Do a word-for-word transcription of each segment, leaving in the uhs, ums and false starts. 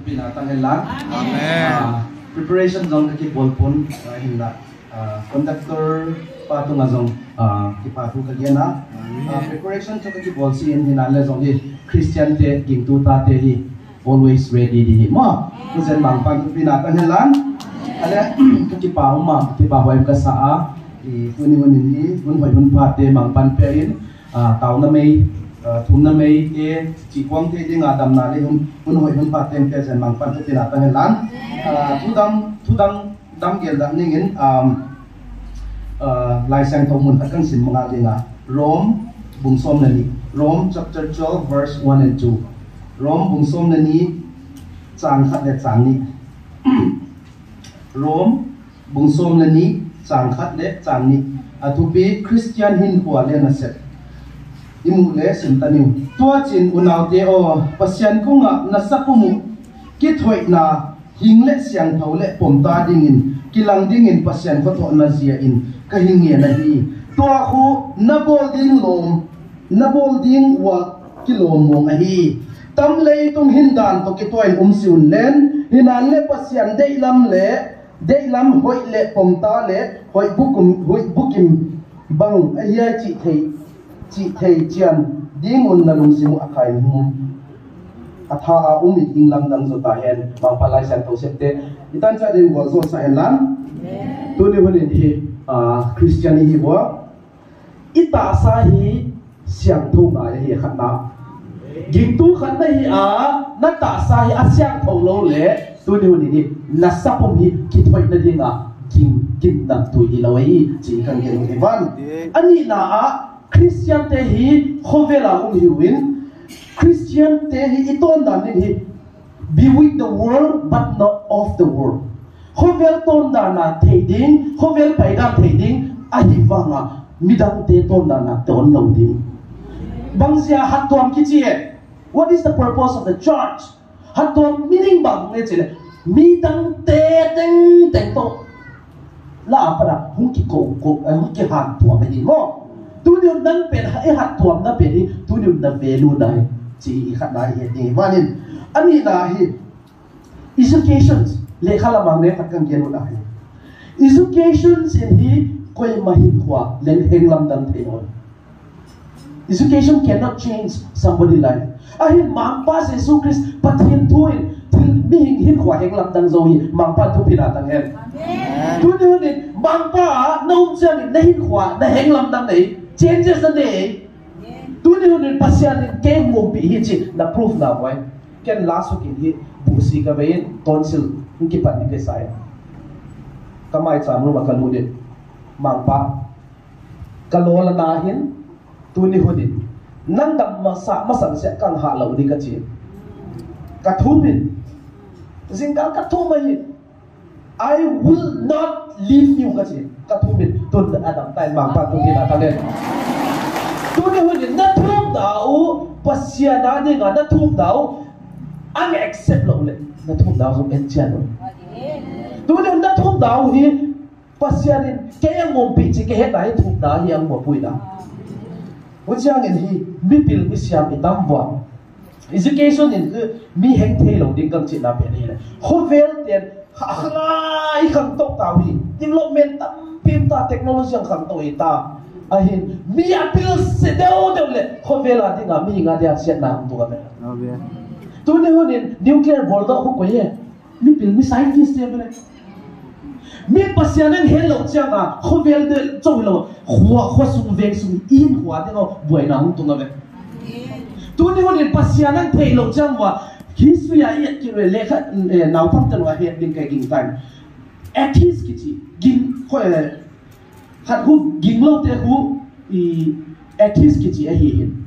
Pina tang hen lang. Amen. Ah, preparation jong ka kibol pon, ah, hinla. Ah, conductor pa tunga jong, ah, kipa thu ka gen a. Amen. Ah, preparation chu ka kibol si in hinla jong hi Christian te, gingtu tate hi always ready di hi mo. Tujen Mangpan thupina tang hen lang. Ale, ka kipa um a, kipa hoi ka sa a. I, tuni hun in hi, hun hoi hun pha te Mangpan pe in, ah, taona mei, ah, thumna mei te, chi kuang thei dinga damna le hun, hun hoi hun pha te, te jen Mangpan thupina tang hen lang. Ah, thu dang, thu dang, dang gel dang ning in, um, ah, Laisiangthou mun khat kan sim manga dinga. Rome, bung som le ni. Rome chapter twelve, verse one and two. Rome bung som le ni, chang khat le chang ni. Rome, bung som le ni, chang khat le chang ni. A thupi Christian hinkho le nasep. I mu le sim ta niu. Tua chin unaute aw, Pasian kong a nasap u mu. Kithoina, hing le siangthou le pom ta dingin, kilang dingin Pasian khothohna jia in, ka hing ngen ahi. Tua khu, na bol ding lom, na bol ding uva kilom mong ahi. Tam leitung hin dan toh kitoh in um si un len, hinan le Pasian deilam le, deilam hoih le pom ta le, hoih bukim, hoih bukim bang ahi a chih thei, chih thei chian ding un na lungsim u a khai hum. A tha a um in ding lamdang jo ta hen, Mangpa Laisiangthou sep te. I tan cha ding bol jo sa hen lang. Tuni hun in hi, ah, Christian i hi bua. I tahsa hi siangthou ngai ahi khatna. Gingtu khatna hi a, na tahsa hi a siangthou lou le, tuni hun in hi, na sapum hi kithoina dinga, ging, gin dam tui hilou ahi, chi kan gen u hi van. Anina a, Christian te hi, khovel a um hiuvin, Christian te hi, i tondan ding hi, be with the world, but not of the world. Khovel tondan a thei ding, khovel paidan thei ding, ahi vanga midang te tondan a ton lou ding. Bang jeh a hattuam kichi e. What is the purpose of the church? Hattuam meaning bang nge chile. Midang te teng teng toh. La a pat a hung kikou kou, eh, hung kihattuam ahi mo. Tuni nang pen, i hattuamna pen hi, tuni na value na hi. Chi i khatna hi, hi, vanin. Anina hi, education, lekha lamang le khat kan gen u ahi. Education in hi koima hinkho a leng heng lamdang thei lou. Education cannot change somebody life. Ahin Mangpa Jesu Christ Pathen thu in thil mihing hinkho a heng lamdang jou hi Mangpa thupina tang hen. Amen. Tuni hun in Mangpa a na um chiang in na hinkho a na heng lamdang nei, changes na nei. Tuni hun in Pasian in kei hung umpi hi chi na proof na boi. Ken last week in hi busi ka vei in tonsil in kipat ni kei sai. Ka maicham room a ka lut in Mangpa. Ka lol ana hin, tuni hun in, nang dam masa, masang se kang ha lou di ka chi. Ka thum in, jingkah ka thum ahi, "I will not leave you," ka chi. Ka thum in, tun a dam tai Mangpa thupina tang hen. Tuni hun in, na thum nau, Pasian a dinga, na thum nau, ang accept lou le, na thum nau, ang en chian lou. Tuni hun, na thum nau hi, Pasian in kei a ngompi chi kei heta hi thumna hi ang mo puina. Huchiang in hi mipil misiam i tam vua. Education in mi heng thei lou ding kang china pen hi le. Khovel ten kha kha lai khang to tau hi. Development tam pim ta technology ang khang to hi ta. Ahin mi a pil se deu deu le khovel a dinga mi nga dia siat na ang tu ka pen. Tuni hun in nuclear bol do khu ko ye. Mipil, mi scientist te bele. Mi Pasian ang helou chiang a, khovel de chou lou, khua, khua sung veng sung in khua de lou, buaina hung tung ave. Tuni hun in Pasian ang theilou chiang va, history a i et kit le lekha, eh, naophang te lou a het ding ka ging time. Atheist kichi, ging, kho, eh, Khat khu ginglou te khu, i, atheist kichi ahi hin.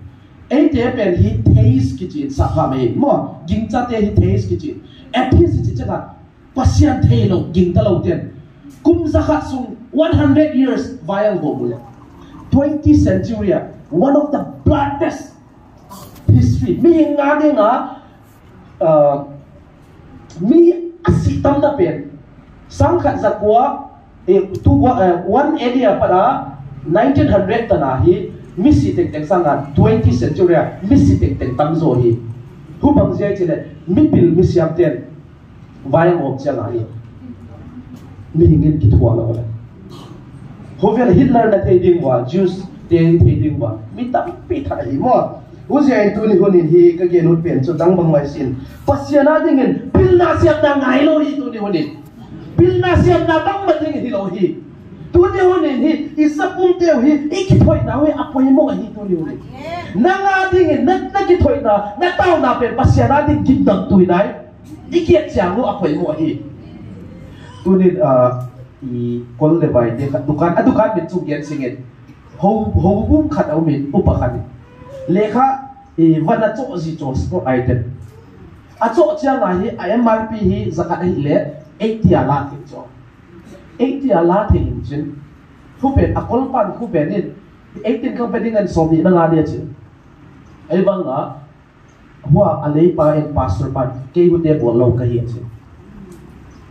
Eite pen hi theist kichi in sakha mai mo. Gingcha te hi theist kichi. Atheist kichi chakha. Pasian theilou, gingta lou ten. Kum jakhat sung one hundred years vai ang bou le. Twenty century a, one of the bloodiest history. Mi nga dinga, uh, mi asi tamna pen. Sangkhat jakua, eh, tu, eh, one A D a pat a nineteen hundred tana hi, misi teng teng sanga twenty century a, misi teng teng tam jo hi. Hubang jia chile, mipil misiam ten, Vai ngop chia la hi. Mi hingin kithuah lo le. Hovel Hitler na thei ding uva, Jews te thei ding uva. Mi tampi that ahi mo. Hijeh in tuni hunin hi ka gen ut pen chu dang bang mai sin. Pasian a dingin pilna siamna ngai lo hi tuni hunin. Pilna siamna bang ma ding hi lo hi. Tuni hunin hi, i sapum teu hi, i kithoina hi, a poimo hi tuni hunin. Nang a dingin, na, na kithoina, na tauna pen, Pasian a ding gimdang tui nai. I kiat chiang u a poimo hi. Tunin, ah, i kol le vai te khat dukan, a dukan min chung gen singin. Ho, houbung khat a umin, upa khat in. Lekha, i van a choh ji choh sport item. A choh chiang a hi, a M R P hi, jakhat ahile, eighty a la thei choh. Eighty a la thei in chin. Khu pen, a kol pan khu pen in, eighteen kang pen ding an som ni na nga dia chin. Ei bang a, Hua a leipa in pastor pan, kei hute bol lo ka hi a chi.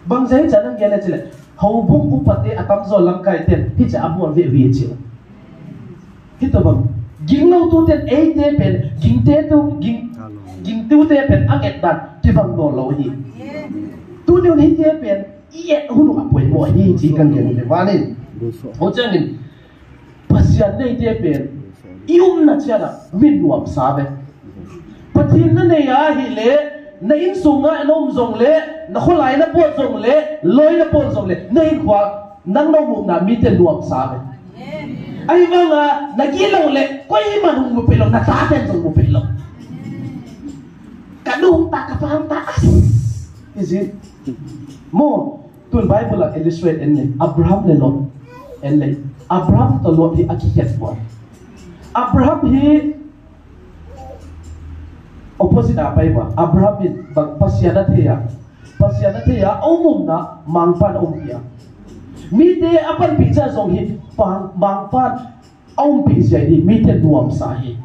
Bang jeh cha nang gen a chi le, houbung upate a tamjo lamkai ten, hicha a bol ve ve chi. Hito bang, ging lo tu ten, eite pen, ging te tu, ging, ging tu te pen, a nget dan, ti bang no lo hi. Tuni hun hite pen, i et hunu a poimo hi, chi kan gen le vanin. Ho changin, Pasian neite pen, i umna chiat a, min nuam sa ve. Pathen na nei ahile, na insunga na um jong le, na kholai na pot jong le, loi na pot jong le, na hinkho a, nang na umna mite nuam sa ve. Ahivanga, na gilo le, koiman hung mu peh lo, na chaten jong mu peh lo. Ka nu hung ta, ka pa hung ta, as. Is it? Mo, Tun Bible a illustrate en le, Abraham le Lot en le. Abraham to Lot hi a kikhet poi. Abraham hi opposite a pai poi. Abraham hi bang Pasian a thei a. Pasian a thei a, a um umna, mangpan a um pia. Mite a panpi cha jong hi, pang, mangpan a umpi jia hi, mite nuam sa hi.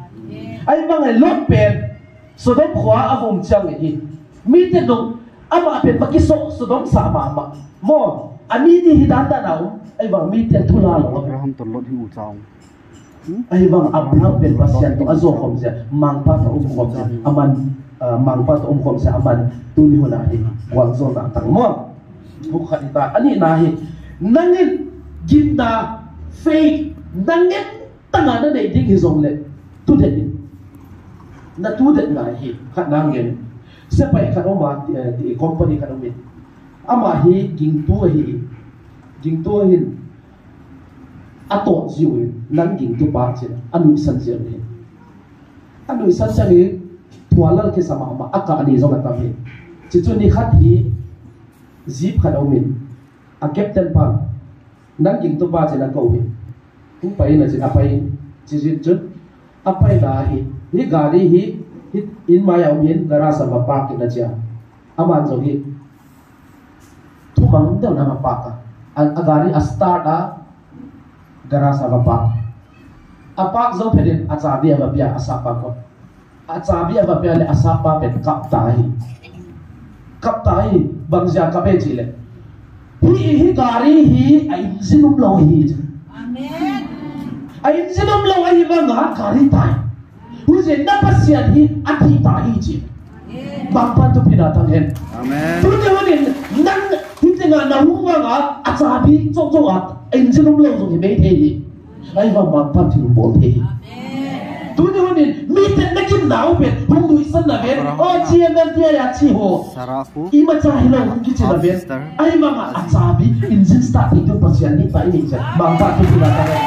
Ahivang e Lot pen, Sodom khua a um chiang hi. Mite nung, ama pen pakiso, Sodom sa mama. Mo, a mi ni hi dan dan a um, ahivang mite thu la lo. Abraham to Lot hi u chang. Ahivang Abraham pen Pasian to a jo khom jia, mangpa to um khom jia, aman, ah, mangpa to um khom jia, aman, tuni hun a hi, guang jo na tang mo. Bukhat ita, ani na hi, nangin, gimna, faith, nangin, Tanga na nei ding hi jong le, tu det in. Na tu det ngai hi, khat nang ngen. Sepai khat um a, eh, ti company khat um in. Ama hi gingtu ahi. Gingtu ahin. A to jiu in, nang gingtu pa chin, a nuisan jiu in. A nuisan chan in, thualal kisa mama, a kah ni jong a tam hi. Chichu ni khat hi, jeep khat um in. A captain pa, nang gingtu pa chin a kou hi. Hung pai na chin a pai, chi jin chun. A pai na hi, hi gari hi, hi in mai a um in garage a va park in a chia. Aman jong hi, thumang deu na va park a. A, a gari a start a, garage a va park. A park jong phet in a chabi a va pia a sapa ko. A chabi a va pia le a sapa pen kap ta hi. Kap ta hi, bang jia kap e chi le. Hi, hi gari hi, a engine um lo hi. Amen. A engine um lo ahivanga gari tai. Hijeh in na Pasian hi, a thi ta hi chi. Bang pan tu pina tang hen. Amen. Tu ni hunin, nang hi tenga na hung vanga, a chabi chong chong a, engine um lo jong hi mei thei hi. Ahivang mangpan thil bol thei. Tuni hunin, miten na gimna u pen, hung nuisan na ven. O, G M M T I a chi ho. Sarafu. Ima cha hi lo, hung kichi na ven. Ahivanga a chabi, engine start thei tu Pasian ni pa i ni cha. Mangpan thil bol na ta ven.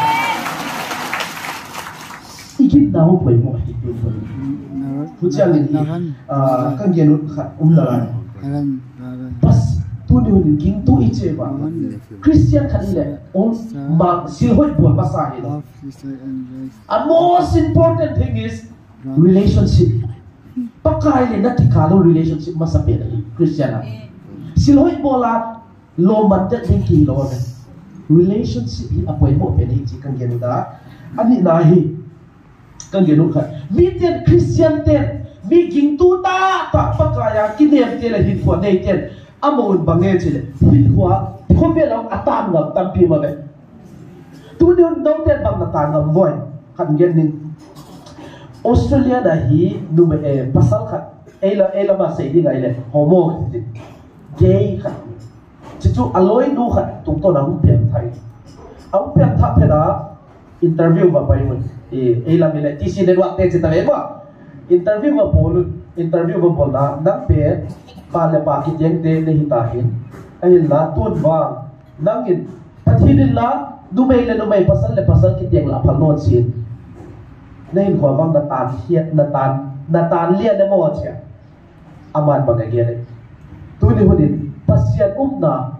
I gimna u poimo hi tu. Hu chiang in hi, ah, kan gen ut khat um na lai. Pas, tuni hunin gingtu i che ba. Christian khat i le, um, ma, silhoi bol masa hi lo. A most important thing is relationship. Pakai le na kikah lo relationship masa pen ahi, Christian a. Silhoi bol a, lo man te ding ki lo ne. Relationship hi a poimo pen ahi chi kan gen u da. Ani na hi, Kan gen u khat. Miten Christian ten, mi gingtu tahtah Pakai a kinem te le hinkho nei ten, amahon bang e chi le, hinkho, khovel a tam ngam tampi ma ve. Tuni hun noten bang na tam ngam uvem, khat gen ning. Australia na hi, nume, eh, pasal khat, ei la, ei la ma sei ding a i le, homo kiti. Gay khat. Chuchu aloinu khat tungtawn a hung piang thah in. A hung piang thah phat a interview va pai un. E, ei lam ile T C Network te chi ta ve ba. Interview va bol un. Interview va bol na nang pen pa le pa kiteng te na hi ta hin. Ahinla tun vang nangin Pathen in la numei le numei, pasal le pasal kiteng la phal non sin. Na hinkho vang na tan hiat, na tan, na tan lia na mo chia. Aman bang a gel e. Tuni hun in Pasian umna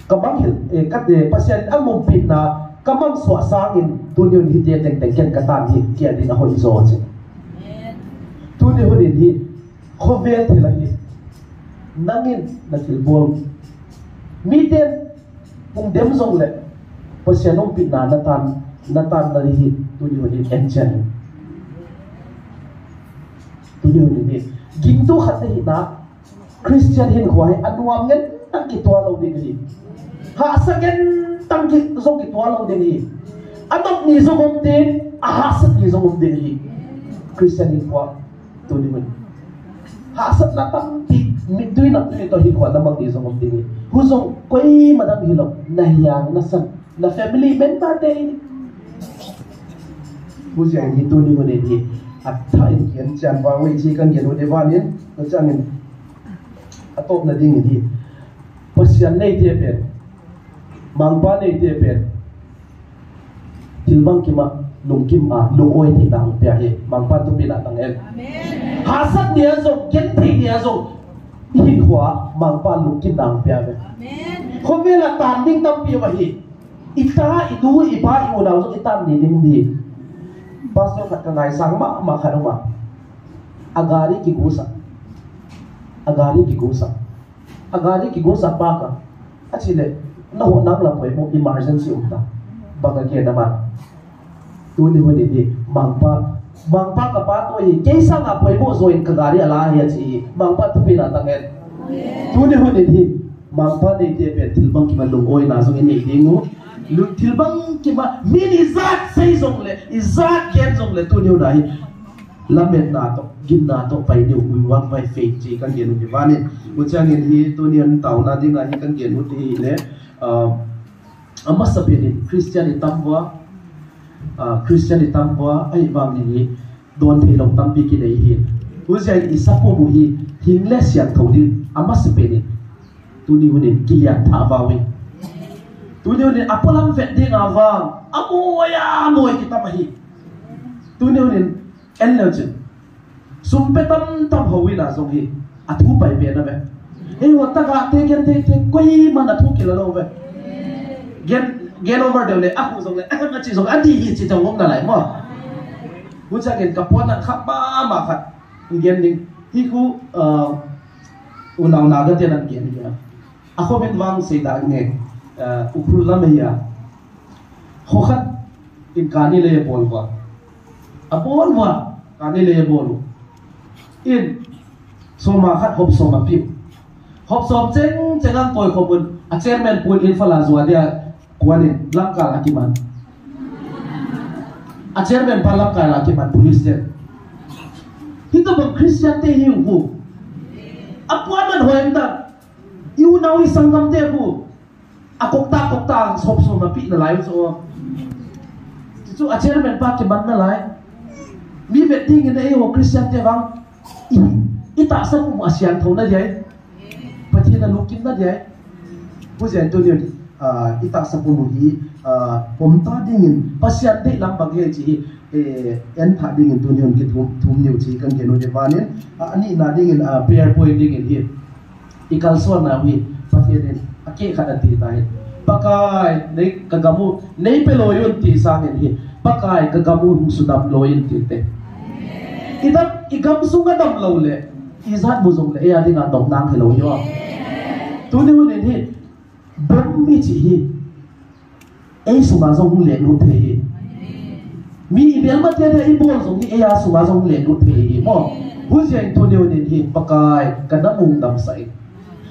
ka mang hil, eh, ka, eh, Pasian in a umpi na ka mang suah sangin tuni hun hiti a teng teng ken ka tan hi kia din a hoi zo chi. Tuni hun in hi khovel thil a hi nangin na thil bol. Miten hung dem zong le Pasian umpi na na tan, na tan na hi tuni hun in en chen. Tuni hun in hi gingtu khat na hi na Christian hinkho hi a nuam ngen tang kitual lo ding hi. Hahsa ngen tang ki zong kitual lo ding hi. A nop ni zong um ding, a hahsat ni zong um ding hi. Christian hinkho tuni hun. Hahsatna tampi, mittui naptui to hinkho na mang ni zong um ding hi. Hu zong koima dang hi lo, na hiang, na san. Na family member te in. Hu ziang hi tuni hun in hi. A tha in kian chian vang wei chi kan gen hun i van in. Na chang in. A top na ding in hi. Pasian nei te pen. Mangpa nei te pen. Thil bang kima lungkim a, lung oi thei na hung pia hi. Mangpa tupi na tang en. Amen. Hasat nia zong, gen thei nia zong. Ihin hua, Mangpa lungkim na hung pia ve. Amen. Khomela tan ding tampi va hi. Ita, i nu, i pa, i unau zong i tan ni ding di. Pastor khat ka ngaisang mahmah khat um a. A gari kigusa. A gari kigusa. A gari kigusa pa ka. A chi le, na ho nang la poimo emergency um ta. Bang a kia na man. Tuni hun in hi, Mangpa. Mangpa ka pa to hi, kei sang a poimo zo in ka gari a la hi a chi hi. Mangpa tupi na tang en. Tuni hun in hi, Mangpa nei te pen thil bang kima lung oi na zong i nei ding u. Lung thil bang kima, min i zat sei zong le, i zat gen zong le, tuni hun a hi. Lametna to, ginna to, pai neu, ui wang vai fei chi kan gen u hi van in. U chang in hi, tuni hun tauna ding a hi kan gen u ti hi le, ah, a masa pen in Christian i tam vua, ah, Christian i tam vua, ahi vang in hi, don thei lo tampi ki nei hi. U zia i sapu mu hi, hing le siang tho ding, a masa pen in. Tuni hun in kilian tha vau in. Tuni hun in a polam vet ding a vang. A moi a moi ki tam a hi. Tuni hun in en leu chin. Sum pe tam tam ho in a zong hi. A thu pai pe na ve. Ei ho ta ga te gen te te koi man a thu ki la lo ve. Gen, gen over deu le a khu zong le a ka chi zong a di hi chi zong om na lai mo. Hu cha gen ka pon na kha ba ma khat. Gen ding. Hi khu, uh, Unau na ga te nan gen ding. A khomin vang sei da nge, eh, Ukhrul lam hi a. Kho khat in kani le bol vua. A bol vua, kani le bol u. In, soma khat hop soma piu. Hop som cheng cheng an toi khop un. A chairman pun in fala zua dia kuan in lamkal a kiman. A chairman pa lamkal a kiman police te. Hita bang Christian te hi u. A puan man hoi em ta. I unau i sanggam te khu. A kokta kokta sop sop na pi na lai so. Chu a chairman pa kiman na lai. Mi vet ding in ei ho Christian te vang. I, i tahsa pum a siang tho na diai. Pathian a lungkim na diai. Pu zia tu ni, ah, i tahsa pum hi, ah, pom ta ding in Pasian dei lam bang hi chi hi, eh, en tha ding in tu ni ki thum, thum ni chi kan gen u ni van in, ah, ani na ding in, ah, prayer point ding in hi. I kalsuan na hi, Pathian in, a ke khat a ti ta hi. Pakai, nei ka gam u, nei pe lo yun ti sang in hi. Pakai, ka gam u hung sudam lo yun ti te. I dam, i gam sung a dam lo le, i zat bu zong le, e a ding a dom nang he lo hi wa. Tu ni hun in hi, bom mi chi hi. Ei sunga zong hung len lut thei hi. Mi i bel ma te te i bol zong hi ei a sunga zong hung len lut thei hi. Mo, hu zia in tu ni hun in hi Pakai ka na mung dam sa in.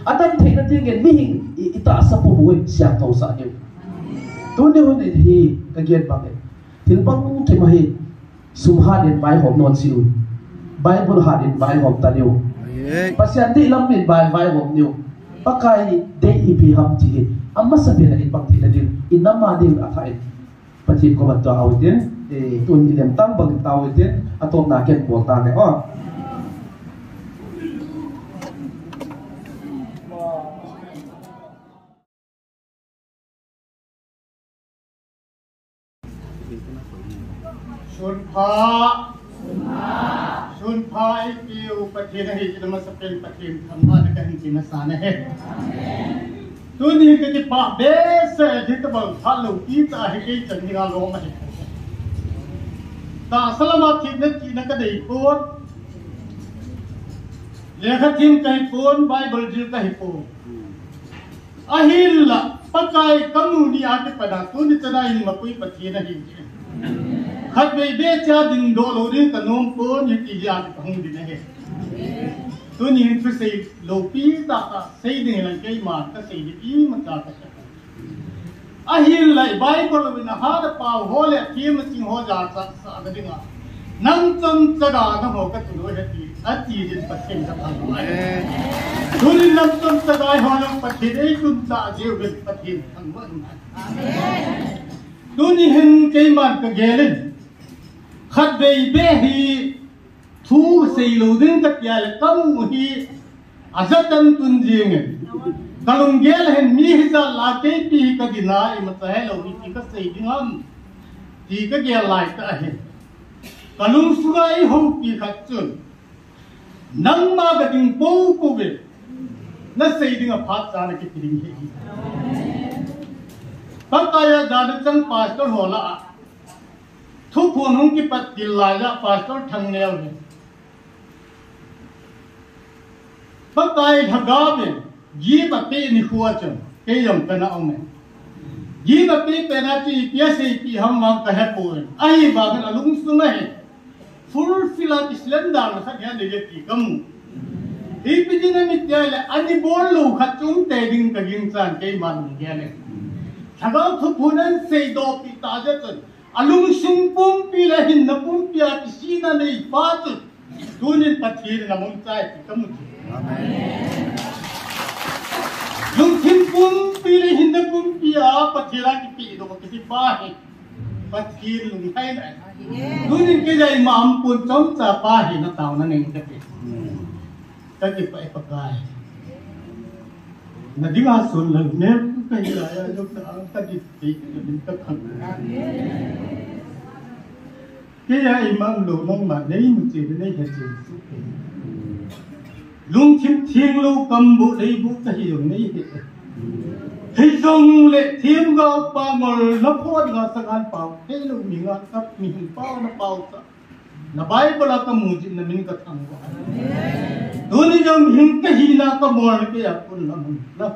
A dam thei na ti ngen mi hing i, i tahsa pu mu in siang tho sa ni. Tu ni hun in hi ka gen bang in. Thil bang ki ma hi. Sum hat in vaihawm nawn si un. Bible hat in vaihawm ta niu. Aye. Pasian dih lam in vai, vaihawm niu. Pakai dei ipi ham ti hi, amasa pen a i pang theina ding, i nam a ding a thah in, Pathen koma tua au tin, eh, tun i lem tang bang tau tin, a tawpna ken bol ta nge, aw. Sunpha. Sunpha eipeu Pathen ahi, amasa pen Pathen thangvahna kahin pe masa ahi. Tuni ka kipah behseh, hitobang phat loupi tah hi kei chan dinga lom ahi. Tahsa lama themna chihna ka nei pon. Lekha them ka hi pon, Bible zil ka hi pon. Ahinla, Pakai ka mu ni a kipat a, tuni chan a hin mapui Pathen ahi. Khatvei beh cha dingdoh lou ding ka nom pon, hiti hi a kipat hung ding ahi. Tuni hin thusei loupi tah tah sei ding lang, keima ka sei ding imacha ka sa. Ahinla, Bible in a hat a pau ho le, themna ching ho jachat sahna dinga, nam chonchana ho ka tun u ahi, ati din Pathen ka thangvah. Tuni nam chonchana ho jong Pathen ei tun tah jeh uvin Pathen thangvah in. Tuni hin keiman ka gel in, khatvei beh hi thu sei lou ding ka tia le, ka mu hi ajat a tun jing e. Ka lunggel hin mi hijat la keipi hi ka dina, imacha helou hi ti ka sei ding ham ti ka gel lai tah ahi. Ka lungsunga eihoupi khat chun, nangma ka ding poupou ve, na sei ding a phat cha na kipe ding ahi. Pakai a jana chang pastor ho lah a, thuphon hung kipat til lai a, Pastor Thangneo hi, Pakai lhagao in gift a pe nikho a chun, kei jong kana um e. Gift a pe pet a chu ipi a seipi ham vang ka hepoi. Ahivangin a lungsunga hin, fulfill a kisil dan khat hi anei e ti ka mu. Ipi jeh ham itile, ana bol lou khat chu um tei ding ka ginchat, keima lunggel in. Lhagao thuphon ahin seidoh pi tah jeh chun, a lungsung pumpi le hinna pumpi a kisihna nei pa chu, tunin Pathen in amangcha e ti ka mu chu. Amen. Lungthim pumpi le hinna pumpi a Pathen a kipedoh kiti pa hi, Pathen lunglhaina ahi. Tunin kei jong ima umpon, chomcha pa hina taona nei kate. Ka kipah e Pakai. Na dinga sun lang ne ka hi lai a, lou ta ka di ti ka din ka khang. Kei a ima umlou nangma nei mu cheh, nei he cheh. Lungthim thenglou, kambuh leibuh ka hi jong nei he. Hijongle themgao pa ngol na phat nga sangan pao, theilou mi nga ka mihing pao na pao ta. Na Bible a ka mu jeh in na min ka thangvah. Tuni jong hin ka hina ka bol na kei a kon la mun la.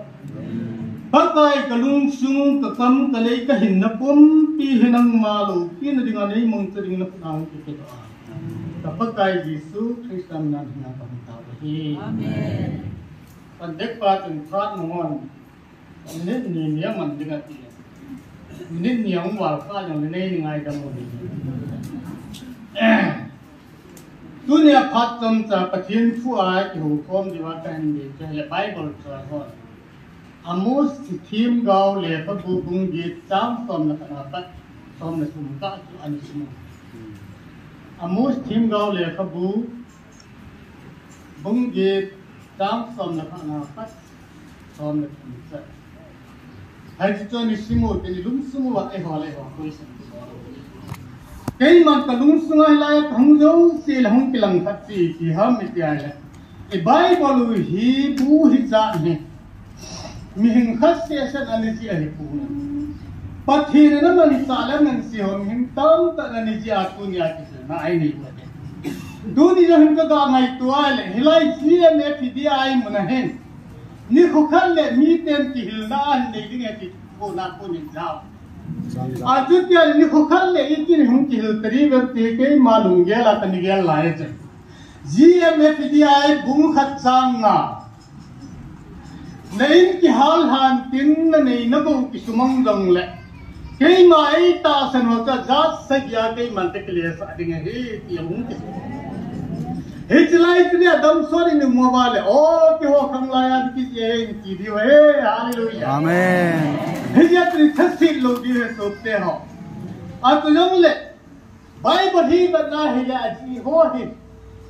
Pakai ka lungsung, ka kam, ka lei, ka hinna pumpi hi nangma loupina dinga nei mangcha ding na khut a hung kipe doh a, ka Pakai Jesu Christa min a hina ka hung tao ahi. Amen. Kan dek pa chun phat nung on. Minute ni ni a man ding ati. Minute ni a hung val kha jong le nei ni ngaidam u. Tunia phat chomcha Pathen thu a kihoukhom diuva kahin dei chu ahile Bible choi ho. Amos themgao lekhabu bung get chang som le khat a pat som le thum kah chu ana sim u. Amos themgao lekhabu bung get chang som le khat a pat som le thum chan. Hichu chun i sim u tin, i lungsung uva eiho le eiho koi sim u. Keiman ka lungsunga hilai a ka hung jouse le hung kilang khat chu ipi ham iti ahile, i Bible u hi bu hijat hi mihing khat sehseh in ana jih ahi poi. Pathen in amanchah le amanse ho mihing tamtah in ana jih a tunia kihilna a inei u ahi. Tuni jong hin ka ga ngaito a le, hilai G M F D I mun a hin nikho khat le miten kihilna ahin nei ding e ti kona konin jao. Achutia le nikho khat le itin hung kihil ta diu ve ti keima lunggel a kana gel lai chu. G M F D I bung khat chang nga. Na in kihal lhan tin na neina bou kisumang jongle, keima eitahsan ho chu ajat sagi a keiman kakilesah ding ahi, ti ahung kisun. Hiche lai chu ni adam sot in mu va le, o, keiho khang lai a kiti e, in ti diu ahi, hallelujah. Amen. Hiche a chu ni thasit lou diu ahi, sopi te ho. Achu jong le, Bible hi vetna hi le, aji ho hi.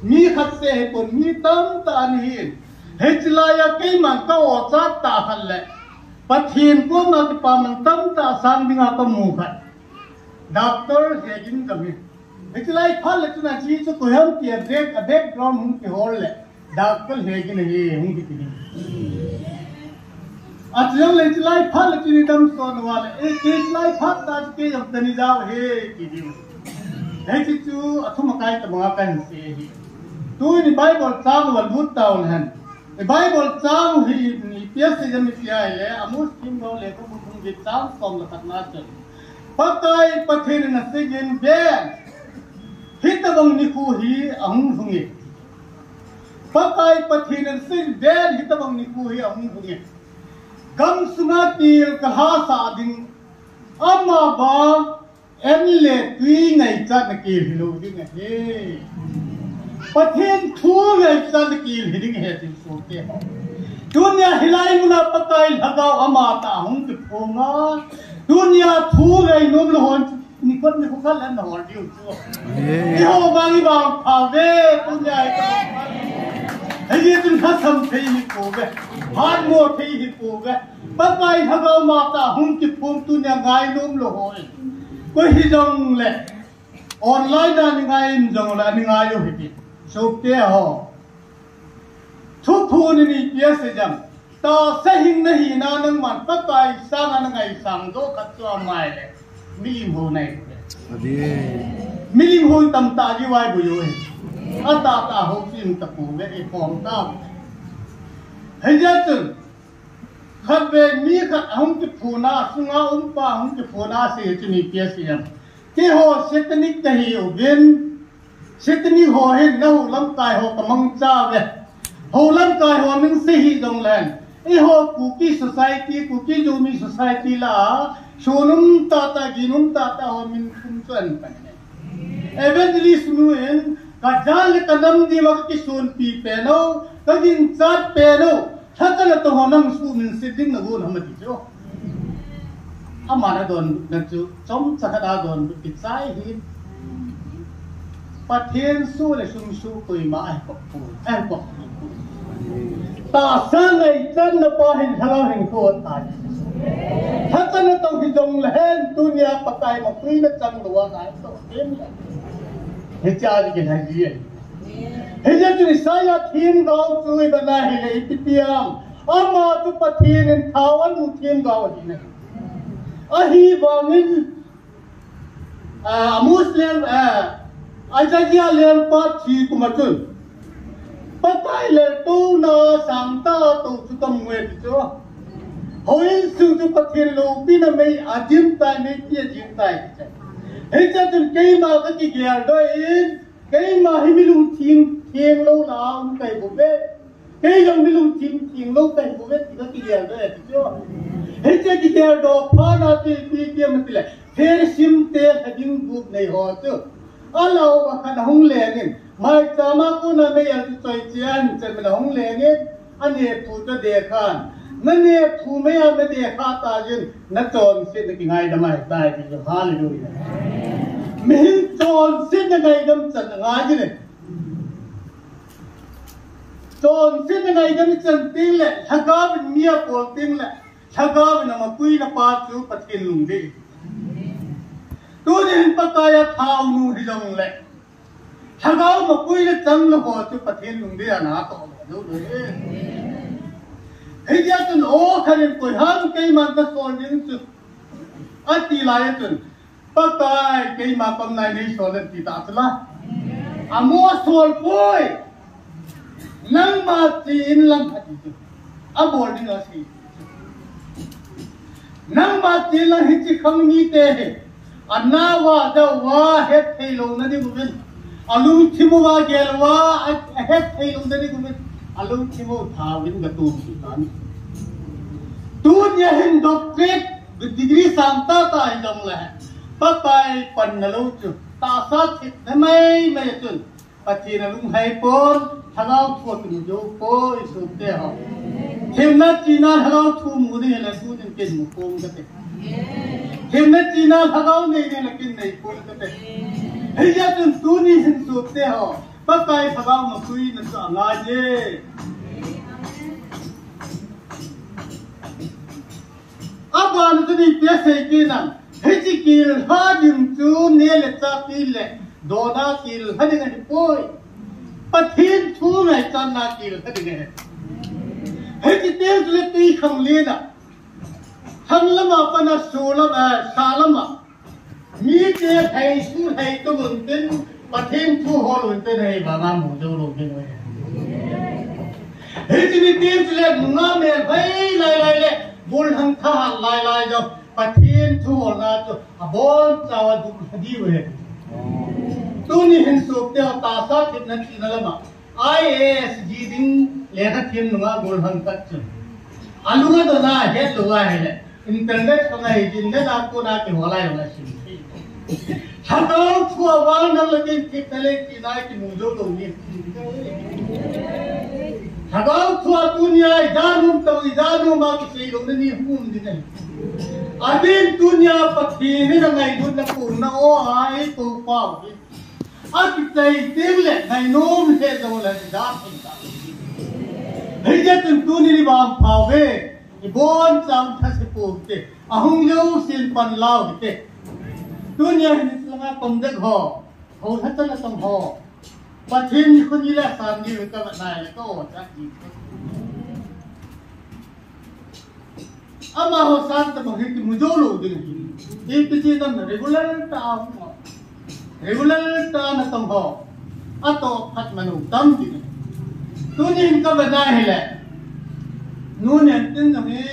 Mi khat seh hi pon, mi tamtah ana hi. Hiche lai a keiman ka o chat tah khat le, Pathen koma kipaman tamtah sang dinga ka mu khat. Doctor Hegin kami. Hiche lai phat le chun aji chu koiham ti a back, a background hung kihol le, Doctor Hegin ahi hung kiti ding. Achu jong le hiche lai phat le chun i dam sot uva le, e, kei hiche lai phat tah chu kei jong tani jao ahi, ti ding. Hiche chu athum akai tabanga kahin sei ahi. Tuni Bible chang uva lut tau le hen. I Bible chang hi, ipi asei em iti ahile, Amos themgao lekhabu bung get chang som le khat na chun, Pakai Pathen in asei in, ven, hitobang nikho hi ahung lhung e. Pakai Pathen in asei in, ven, hitobang nikho hi ahung lhung e. Gamsunga kel kalhasah ding, amavang an le tui ngaichatna kel hilou ding ahi. Pathen thu ngaichatna kel hi ding ahi, tin sopi te ho. Tunia hilai muna Pakai Lhagao amatah hung kiphong a. Tunia thu ngainom lou hon, nikho nikho khat le nahol diu chu. Amen. Eiho vang ivangpha uve, tunia i ka. Hijeh chun lhasam thei hi pouve. Hatmo thei hi pouve. Pakai Lhagao amatah hung kiphong tunia ngainom lou hon. Koi hijong le, online a nei ngai in jong le, nei ngai u hite. Sopi te ho. Thuphon in ipi asei em. Tahsa hing nahina nangman Pakai sanga nangaisang doh khat chu ama ahile, milim ho nahi. Amen. Milim ho tamtah ji vai bu yo e. Atahtah ho sim tapouve, i pom tauve. Hijeh chun, khatvei mi khat ahung kiphong a, sunga umpa ahung kiphong a asei chu ipi asei em. Keiho satanic kahiuvin, satanic ho hin nahou lamkai ho kamangcha uve. Hou lamkai ho min sei hih jongleng, eiho Kuki society, Kuki Zomi society lah a, sunum tahtah, ginum tahtah ho min kum chu ahin pan e. Evangelist nu in, kajat le kanam diuva kakisonpi pen u, kaginchat pen u, lhachana toh ho nang suhminset ding nagon ham ati chu. Aman adonbutna chu, chomcha khat adonbut kichai hi. Pathen soh le sum soh koima ahipoi, ahipoi. Tahsa ngaichatna pa hin lhagao hin kho tai. Lhachana toh hijong lehen tunia Pakai mapuina chang louva ngai toh tem le. Hiche a kihin hai ji e. Hijeh chun Isaiah themgao chu ivet na hile ipi ti em. Ama chu Pathen in thao alut themgao ahi na. Ahivangin, ah, Amos leng, ah, Isaiah lengpa thi kum a chun, Pakai laltouna sangtah tou chu kamu e ti chu. Houin sung chu Pathen loupina mei adim tai, meipi adim tai ti chu. Hiche a chun keima kakigeldoh in, keima hi mi lungthim theng lou lah a um kahi bouve. Kei jong mi lungthim theng lou kahi bouve ti kakigeldoh e ti chu. Hiche kigeldoh phat na chu ipi ti em itile, phersim te lha ding gup nei ho chu. Alao a khat ahung lengin, maicham a kona mei a chu choi che ahin chan min ahung lengin, anephu chu adekhan. Nanephu mei a nadekha tajin, nachonsetna kingaidam ahitai ti chu. Hallelujah. Mihem chonsetna ngaidam chan angai jin e. Chonsetna ngaidam ichan teng le, lhagao in mi abol teng le, lhagao in amapuina pa chu Pathen lungdei. Tunin Pakai a thaonu hijong le, lhagao mapuina chang lou ho chu Pathen lungdei a natoh lou lou e. Hijeh chun o khat in koiham keiman kasol ding chu ati lai a chun, Pakai, keima pamnai nei sol in ti ta chu la. Amo sol poi. Nangma che in lang ati chu. Abol ding asei. Nangma che in lang hiche khang mite hi. Anao a, adou a, het thei lou na ding uvin. Alungthim uva gel uva, a, ahet thei lou na ding uvin. Alungthim u thaovin gatum ti tan. Tunia hin doctorate, degree sangtah tah hijong le, Pakai panna lou chu, tahsa thipna mai mai chun, Pathen alunghei pon, Lhagao thu akimu jou poi, sopite ho. Themna china Lhagao thu mu ding le tunin kin mu pong kate. Themna china Lhagao nei ding le kin nei pong kate. Hijeh chun tuni hin sopite ho, Pakai Lhagao masuina chu angai e. Abana chu ipi asei kit em. Hiche kihilha ding chu neh le chah kile, dona kihilha ding ahipoi. Pathen thu ngaichatna kihilha ding ahi. Hiche teng chule twikhanglen a, lhang lama pat a, so lam, eh, sa lama mite lhai su lhai to lhon tin, Pathen thu hol lhon tin, hei vanga mu jou lou ding ahi. Hiche ni tin chule nungah melhoi lai lai le, gollhang thahat lai lai jong, Pathen thu holna chu abonchauva dukha diu ahi. Tuni hin sopite ho, tahsa thepna china lama I A S ji ding lekha them nungah gollhang khat chu, alung adon a, ahet lou ahile, internet khang ahi jin, net a kona kihol a jong asim thei. Lhagao thu a vang nang le kei thepna le china kimu jou lou ni. Lhagao thu a tunia ija nom tah, ija nom a kisei louna ni hung um ding ahi. Adin tunia Pathen in angailutna puna o a eipou pau hi, akichai teng le ngainom lheh jongle ija thei tah. Hijeh chun tunin ivangpha uve, ibonchauvin thase pou hite, ahung jousen pan lau hite. Tunia hin chulanga tom dek ho, houlhachan a tong ho, Pathen nikho ni le asan diu hi kavet nai le ka o chah ji. Amaho sang tabang hi kimu jou lou ding ahi. Ipi ti nam, regular tah a hung ho, regular tah a natong ho, atoh phat manu tam ding ahi. Tunin kavet nai hile, nu Nenten jong hi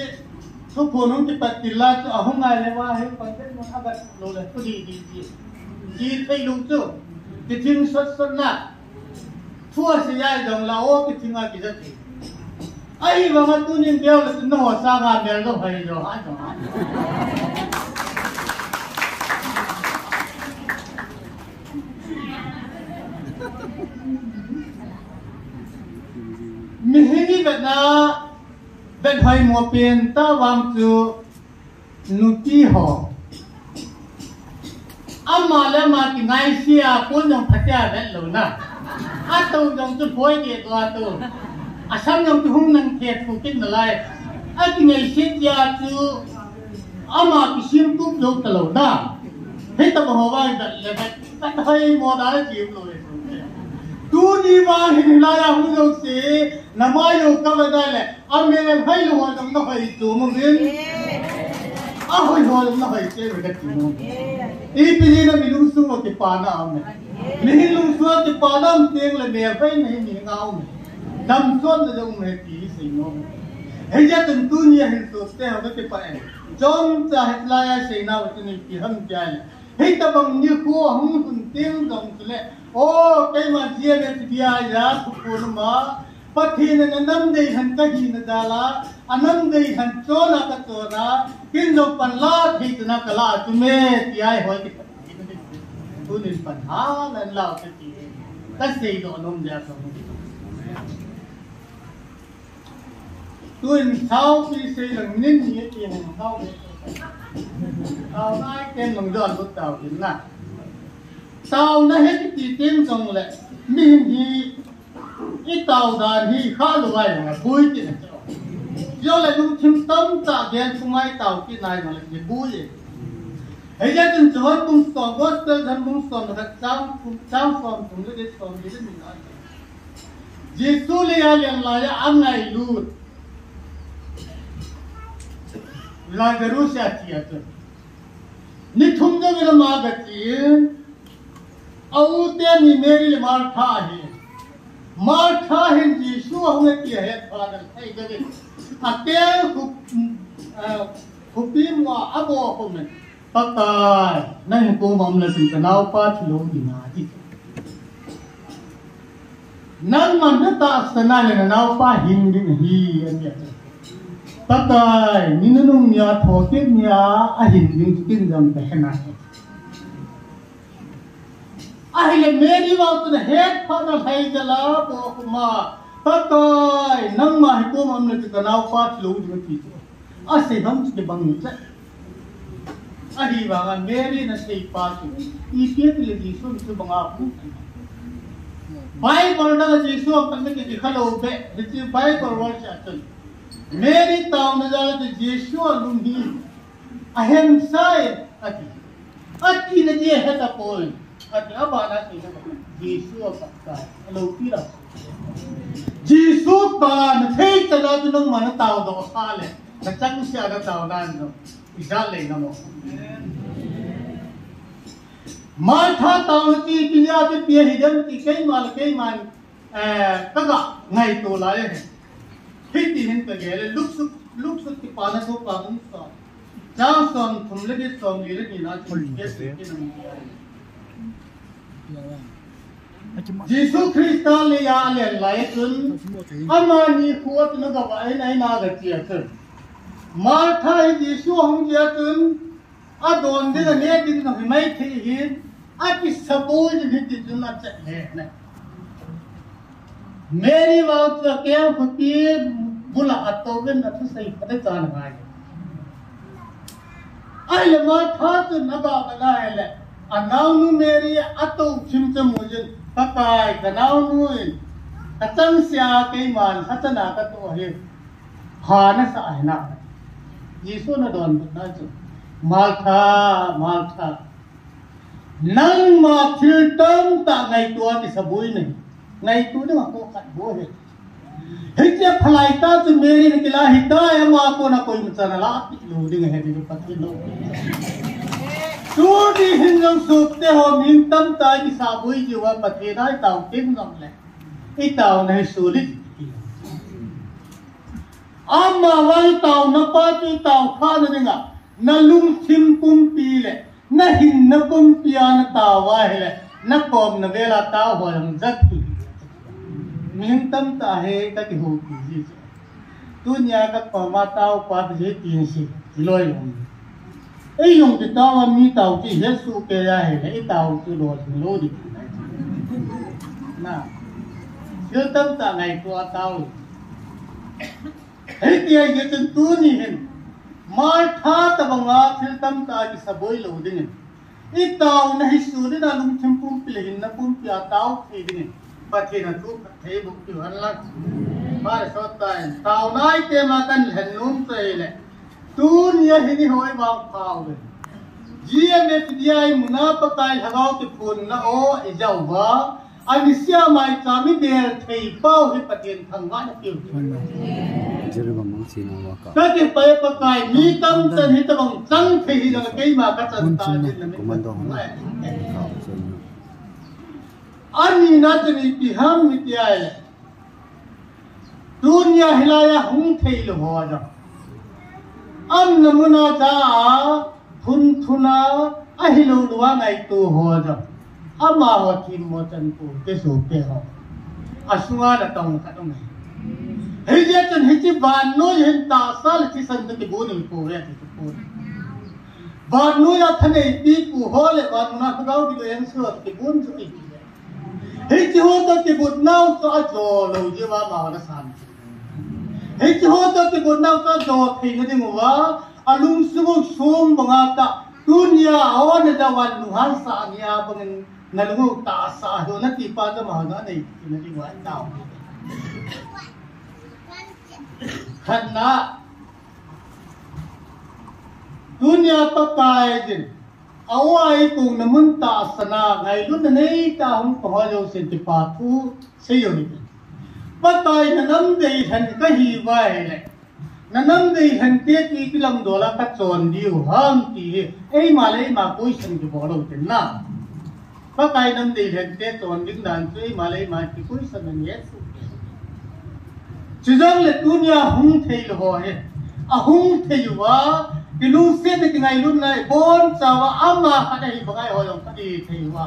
thuphon hung kipat til a chu ahung ngai le va hi, contact mun agat lou le thu di di di, ji thei lou chu, kithing sot sot na. Thu asei a jong la o kithing a kija thei. Ahivanga tunin bel le tun nangho sanga mel jong hoi jo ha jong ha. Mihem ivetna, vet hoimo pen tah vang chu nupi ho, ama le ama kingaisea, pon jong phatea vet louna. Atou jong chu lhoi deh tua tou. Asam jong chu hung nang the thu kit nalai. Akingaise tia chu ama kisim tup jou talouna. Hitobang ho vang vet le vet, vet hoimo dan a kium lou e. Tuni vang hin hilai a hung jouse, namai u kavet nai le, amelhoi lou ho jong nahoi chom uvin. Ahoi ho jong nahoi cheh uve kati nom. Ipi jeh a mi lungsung a kipana um e. Mihem lungsung a kipana um teng le melhoina hi mi ngah um e. Damsotna jong um e ti hi sei nom. Hijeh chun tunia hin sopite ho kakipah e. Chomcha hilai a seinau chu ipi ham tia le, hitobang nikho ahung lhun teng jong chule, o, keima G M H B I a thuphon a, Pathen in anam deihen kahina jal a, anam deihen chon a kachon a, ken jong panla thei chun a kala a chu me, tia eihoi kipah. Tunin pan ha nan lau kati. Kasei doh nom dia ka. Tuin sao pi sei lang nin ni ti hung sao. Sao nai ken lang jon lut tao tin na. Sao na he kiti tin jong le, mihem hi itao dan hi kha lou ai lang pui ti na. Jong le lungthim tamtah gel pung ai tao ti nai jong le ni pui e. Hijeh chun John bung som, Gospel John bung som le khat chang, chang som thum le get som le ni na. Jesu leiya alen laiya angailut Lazarus athi a chu, ni thum jouvin ama gache in, a u teni Mary le Martha ahi. Martha hin Jesu ahung e ti ahet phat in, ahi kati. Atel khu, eh, khopi mua aboh khum in, Pakai, nang koma um le chun kanaopa thilou ding ahi. Nangman natahsan a le nanaopa hing ding ahi, ati a. Pakai, ni nunung nia thokit nia ahin ding chu ken jong kahe nai. Ahile Mary vang chun ahet phat in alhai jal a, bohkhup a, Pakai, nangma hi kom a um le chun kanaopa thi lou ding ati chu. Asei ham chu kibang lheh. Ahivanga Mary in asei pa chu, ipi ati le Jesu chu banga pu. Bible na Jesu a pan na kikha lou be, hiche Bible verse a chun. Mary taona jal a chu Jesu alung hi ahem sai, ati. Ati na je he ta poi. Ati, abana sei na, Jesu a Pakai, alo pi la. Jesu pa na thei chan a chu nangma na tao doh sa le, na chang sia na tao nan no. Ijat le na mo. Martha taona chu ipi a chu ipi hi dem ti keima le keima, eh, ka ga ngaito lai e. Hiti hin ka gel e, Luke sut, Luke sut kipana thu pa bung som. Chang som thum le get, som li le get na chu ke se ke nang. Jesu Christa leiya alen lai chun, amani khu a chun aga va in a in a aga che a chun. Martha hi Jesu ahung che a chun, adon ding, ane ding jong hi mai thei hin, akisaboi ding hi ti chun achet le ne. Mary vang chu akeng khopi bula atouvin athusei phat a chan ngai. Ahile Martha chun aga va lai le, anaonu Mary atou chim chu mu jin, Pakai, kanaonu in kachang sia keiman lhachana kato hi, pha nasa ahi na. Jesu na donbutna chu, Martha, Martha, nangma thil tamtah ngaito a kisaboi nahi. Ngaito ding a kho khat bou ahi. Hiche phalai tah chu Mary in akila hitai, ama kona koima chan alah pi lou ding ahi, ding Pathen lou. Tuni hin jong sopite ho, mi tamtah kisaboi jiuva Pathen a itao teng jong le, itaona hi soli. Ama vang itaona pa chu itao kha na dinga, nalungthim pumpi le nahinna pumpi a natao uva ahile, nakom navel a tao ho jong jat hi. Mihing tamtah hi kakihoupi ji chu. Tunia kakom a tao pa ti ji tin si, iloi lou. Ei jong kitao a mi tao ti hesoh kei ahile, itao chu lolhing lou ding. Na. Thil tamtah ngaito a tao. Hiti ahi jeh chun tuni hin, Martha tabanga thil tamtah kisaboi lou dingin, itaona hi soli na lungthim pumpi le hinna pumpi a tao thei dingin, Pathen in thu phatthei boh piu hen lang. Mara sot tan, taona itema kalhen nom chu ahile, tunia hin ihoi vangpha uvin. G M F D I muna Pakai Lhagao kiphonna o ijao uva, ani sia mai cha mi bel thei pau hi Pathen thangvahna piu. Jerusalem mong sina waka. Kati pai Pakai, mi tamtah hitobang chang thei hi jong keima kachan ta jin na mi. Ani na chu ipi ham iti ahile, tunia hilai a hung thei lou ho jong, aumna muna cha a phunphun a, ahilou lou a ngaito ho jong, amaho themmo chan pou te, sopite ho. Asunga natong khat um e. Hijeh chun hiche vannoi hin tahsa le thisan toh kibon ding pou ve ti chu pou. Vannoi a thaneipi pu ho le vannoi a Lhagao kiloi hengse ho toh kibon chu ahi. Hiche ho toh kibon nau chu ajo lou jeh uva amaho nasan. Hiche ho toh kibon nau chu ajo theina ding uva, alungsung u song banga tah, tunia a-o naja uva nunghang sah nia bangin nalung u tahsa ahi nati pa chu amaho nanei theina ding uva itao. Khatna, tunia Pakai din, a-o a eikona mun tahsan a ngailutna neitah a hung pang ho jousen kipa thu sei u hite. Pakai, nanam deilhen kahiuva ahile, nanam deilhen te chu iti lamdol a kachon diu ham ti hi eima le eima question kibol u hite na. Pakai, nam deilhen te chon ding dan chu eima le eima ki question ahi e. Chujongle tunia hung thei lou ho hi, ahung thei uva, kilungset le kingailutna ibonchauva, ama khat ahi banga eiho jong kati thei uva,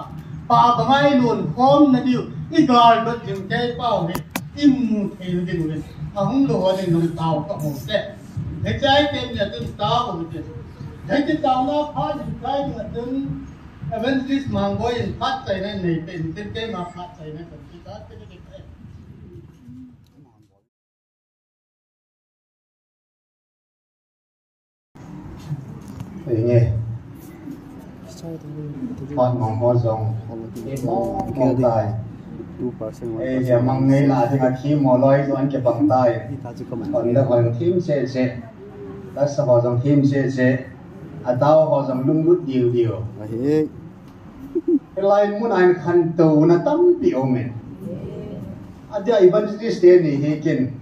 pa banga ilon khomna diu, igaldot jing kei pau hi imu theina diuvin, ahung lou ho din jong tao kahi u hite. Hiche item nia chun tao u hite. Hiche taona pha jing kai dinga chun Evangelist Mangboi in phat chaina nei pe in tin, keima phat chaina kan ti ta te te te. Ei nge. Phat mong ho jong. Ei mong mong tai. Ei, hia mang nei la ding a thim mo loi jong an kibang tai. Hon le hon thim se se. Lasa ho jong thim se se. A tao ho jong lunglut diu diu. Ahi. Hilai mun a hin khantouna tampi um e. Adia evangelist te ni hi kin.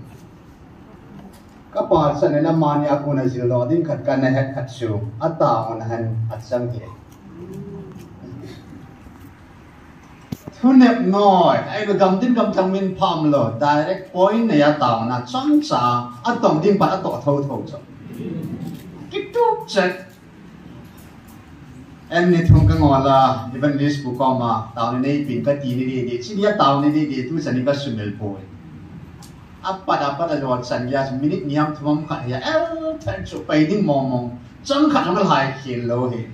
Ka pa chan in amani a kon a jil doh ding khat kana het khat chu. A taona hin a chang hi. Thunep noi, ei lu gam din gam thang min pham lo, direct point nei a taona chang cha, a tong ding pa a toh tho tho chu. Kitup chet. An ni thum ka ngol a, evangelist pu koma, taona nei pin ka ti ni di di, chi dia taona nei di di, tu chan in ka sumil poi. A pat a pat a lo chan dia, minute ni ham thum ham khat hia, el than chu pai ding mong mong, chang khat hong lai khel lo hi.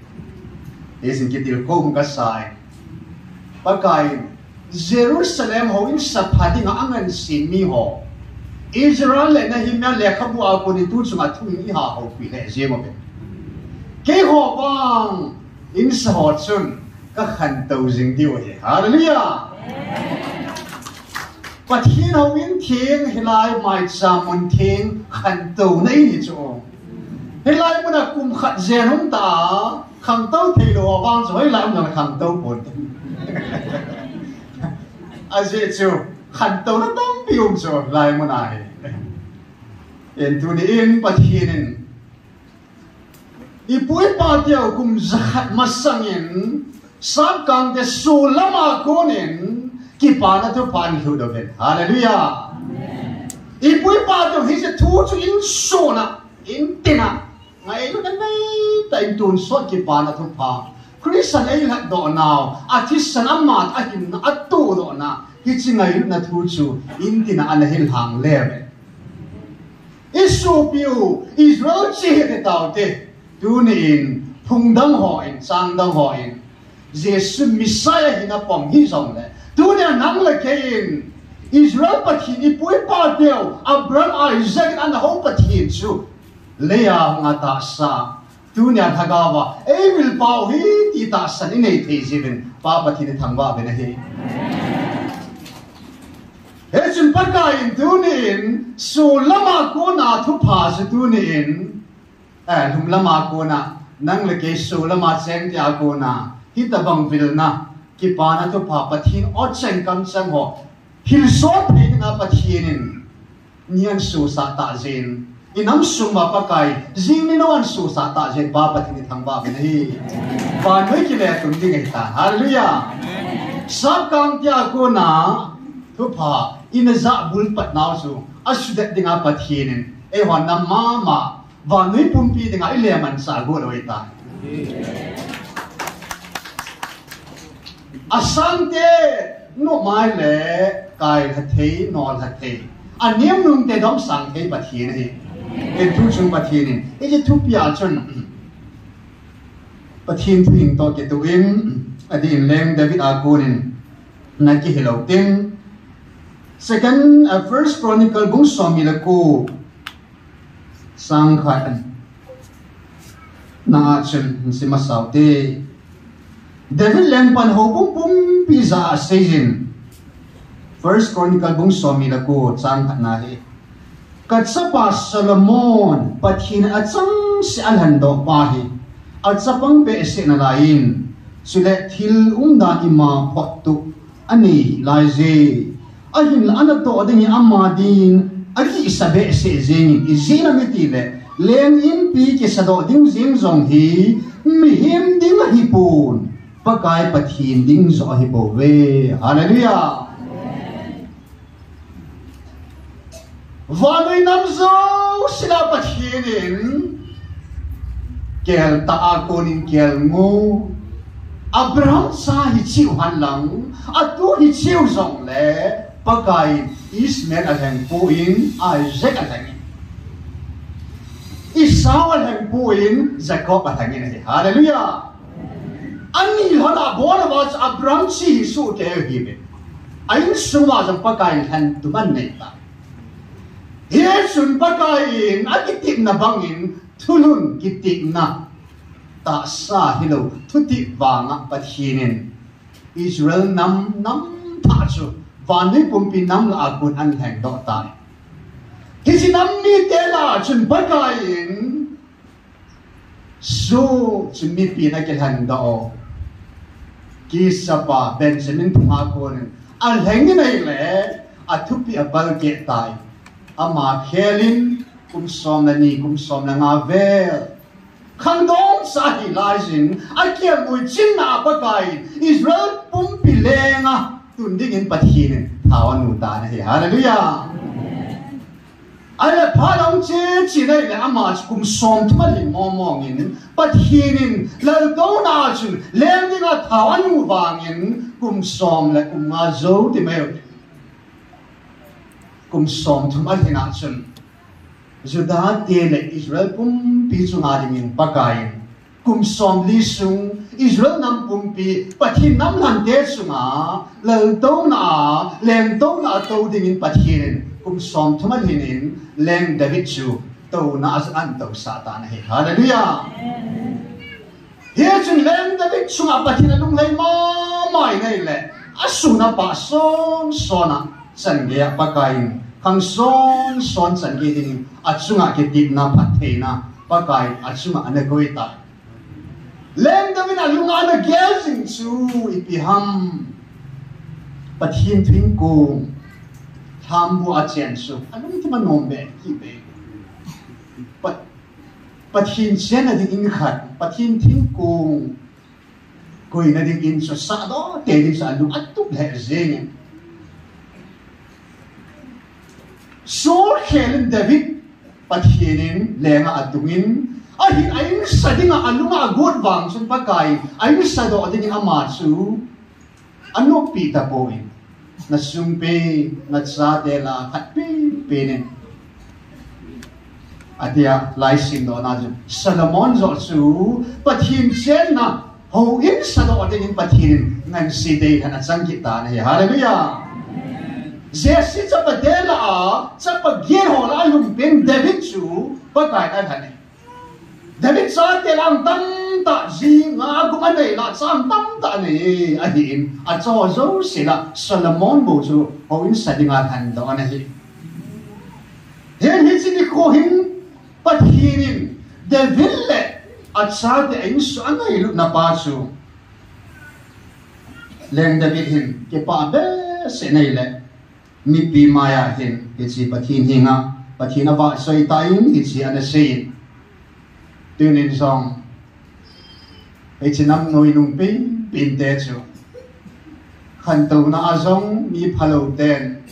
Hisin kitilkhou ka sai. Pakai, Jerusalem houin sapha dinga angansem mi ho, Israel le Nehemiah lekhabu a kon in tu chunga thu in i ha houpi le jeng uve. Keiho vang insa ho chun ka khantou jing diu ahi. Hallelujah! Pathen houin theng hilai maicham mun theng khantouna in hi chu. Hilai mun a kum khat jen hung ta, khangtou thei lou vang chu, hilai mun a khangtou pon. Ajeh chu, khantouna tampi um chu, hilai mun a hi. Hin tuni in Pathen in, i pu i pa teu kum jakhat masang in, Sapkangte sulama kon in, kipana thupha ahin lhut uvin. Hallelujah. I pu i pa teu hiche thu chu in suna, in tina, ngailutna neitah in tonsot kipana thupha, Christa in eilhatdoh nau, a thisan, a mat, a hinna, a tohdohna, hiche ngailutna thu chu in tina ana hin lhang leuve. I sopi u Israel chate taute, tuni in phung dang hon, chang dang hon, Jesu Messiah hina pom hijongle, tunia nang le kei in Israel Pathen, i pu i pa teu, Abraham, Isaac in ana hou Pathen chu leiya hung a tahsa, tunia lhagao a eivil pau hi ti tahsan i nei thei jiuvin, Pa Pathen i thangvah uvin ahi. Hichun Pakai in tuni in, sulama kona thupha chu tuni in, eh, lhumlama kona, nang le kei sulama cheng tia kona, hitabang vilna, kipana thupha Pathen o cheng kam cheng ho, hilsot thei dinga Pathen in, ni ahin sosah tah jin, i nam sung uva Pakai, jing ni nou ahin sosah tah jin, Pa Pathen i thangvah uvin ahi. Vannoi kile tun ding ahitan. Hallelujah. Sapkang tia kona, thupha, ina jah bulpat nau chu, asudet dinga Pathen in, eihon nam mama, vannoi pumpi dinga i leman sah got lou ahitai. Asangte, nomai le, kailha thei, nolha thei. Anem nungte domsang thei Pathen ahi. Hin thu chung Pathen in, hiche thupi a chun, Pathen thu hing toh kitoh in, adin leng David a kon in, na kihil lou tin. Second, uh, First Chronicle bung somni le ko, chang khat na a chun hin sim masau te. David lengpan houbung pumpi jah a asei jin. First Chronicle bung somni le ko chang khat na hi. Ka chapa Solomon, Pathen in achangseh a alhendoh pa hi, achapang behseh nalai in, chule thil umdan ima phottoh anei lai je. Ahinla anatoh ding hi ama din agihsa behseh jeng in, ijeh inem itile, leng inpi kisadoh ding jeng jong hi mihem ding ahipon, Pakai Pathen ding joh ahi bouve. Hallelujah. Vannoi nam jouse lah a Pathen in keltah a kon in kelngu, Abraham cha hicheu henlang, atu hicheu jongle, Pakai in Ishmael alhengpoi, Isaac alheng in, Esau alhengpoi, Jacob alheng in ahi. Hallelujah. Ani lhon a bol a chu Abraham chi hi soh kei hi ve. A insung uva jong Pakai in lhentum anei tai. Hichun Pakai in akitepna bangin thulhun kitepna tahsa hilou thutep vanga Pathen in Israel nam, nam thah chu vannoi pumpi nam lah a kon ahin lhengdoh tai. Hiche nam mite lah a chun Pakai in Jew chu mipi in akilhen doh. Kisa pa Benjamin phunga konin alheng in ahile, athupi apalkeh tai. Ama khelin kum som le ni, kum som le nga vel khangdong sa ahi laiyin, akelngoi chinna a Pakai in Israel pumpi lenga tun dingin Pathen in thao anu tan ahi. Hallelujah. Ahile phat ahung che che in ahile ama chu kum somthum alhin mong mong in, Pathen in laltouna a chun leng dinga thao anu vangin kum som le kum nga jou ti mai u. Kum somthum alhin a chun Juda te le Israel pumpi chunga dingin Pakai in kum somli sung Israel nam pumpi Pathen nam lhante chunga laltouna a, lengtouna a tou dingin Pathen in kum somthum alhin in Leng David chu touna a ahin tousah tan ahi. Hallelujah. Hichun Leng David chunga Pathen alunglhai mama in ahile, asun apa son son a changei a Pakai in khang son son changei dingin achunga kitepna phattheina Pakai in achunga ana koi tai. Leng David alunga ana gel jing chu ipi ham? Pathen thingkong lhambu a chen chu alungthim anom be kit be. Pat Pathen chenna ding in khat, Pathen thingkong koina ding in chu sahdoh tei ding chu alung atup lheh jeng in. Saul khel in David Pathen in lenga atung in, ahin a insa dinga alunga agot vang chun Pakai in a insa doh dingin ama chu anoppeh tapon, na sung pen, na chate lah a khat pen pen in, atia Laisimna a chun Solomon joh chu Pathen chenna houin sadoh dingin Pathen in ngansi dei lhon a achang kit tan ahi. Hallelujah. Jesse chapate lah a, chapa get ho lah a alhun pen David chu Pakai in alhen e. David chate lah a tamtah, ji nga gup anei lah a cha tamtah anei ahin, acha jouse lah a Solomon bou chu houin sa dinga lhendoh ana hi. Hin hiche nikho hin Pathen in David le achate a insung a angailutna pa chu Leng David hin kipah behseh in ahile, mipi maiya hin hiche Pathen henga Pathen avahchoi tan hiche ana sei in. Tunin jong hiche nam noi nung pen pen te chu khantouna a jong mi phalou ten,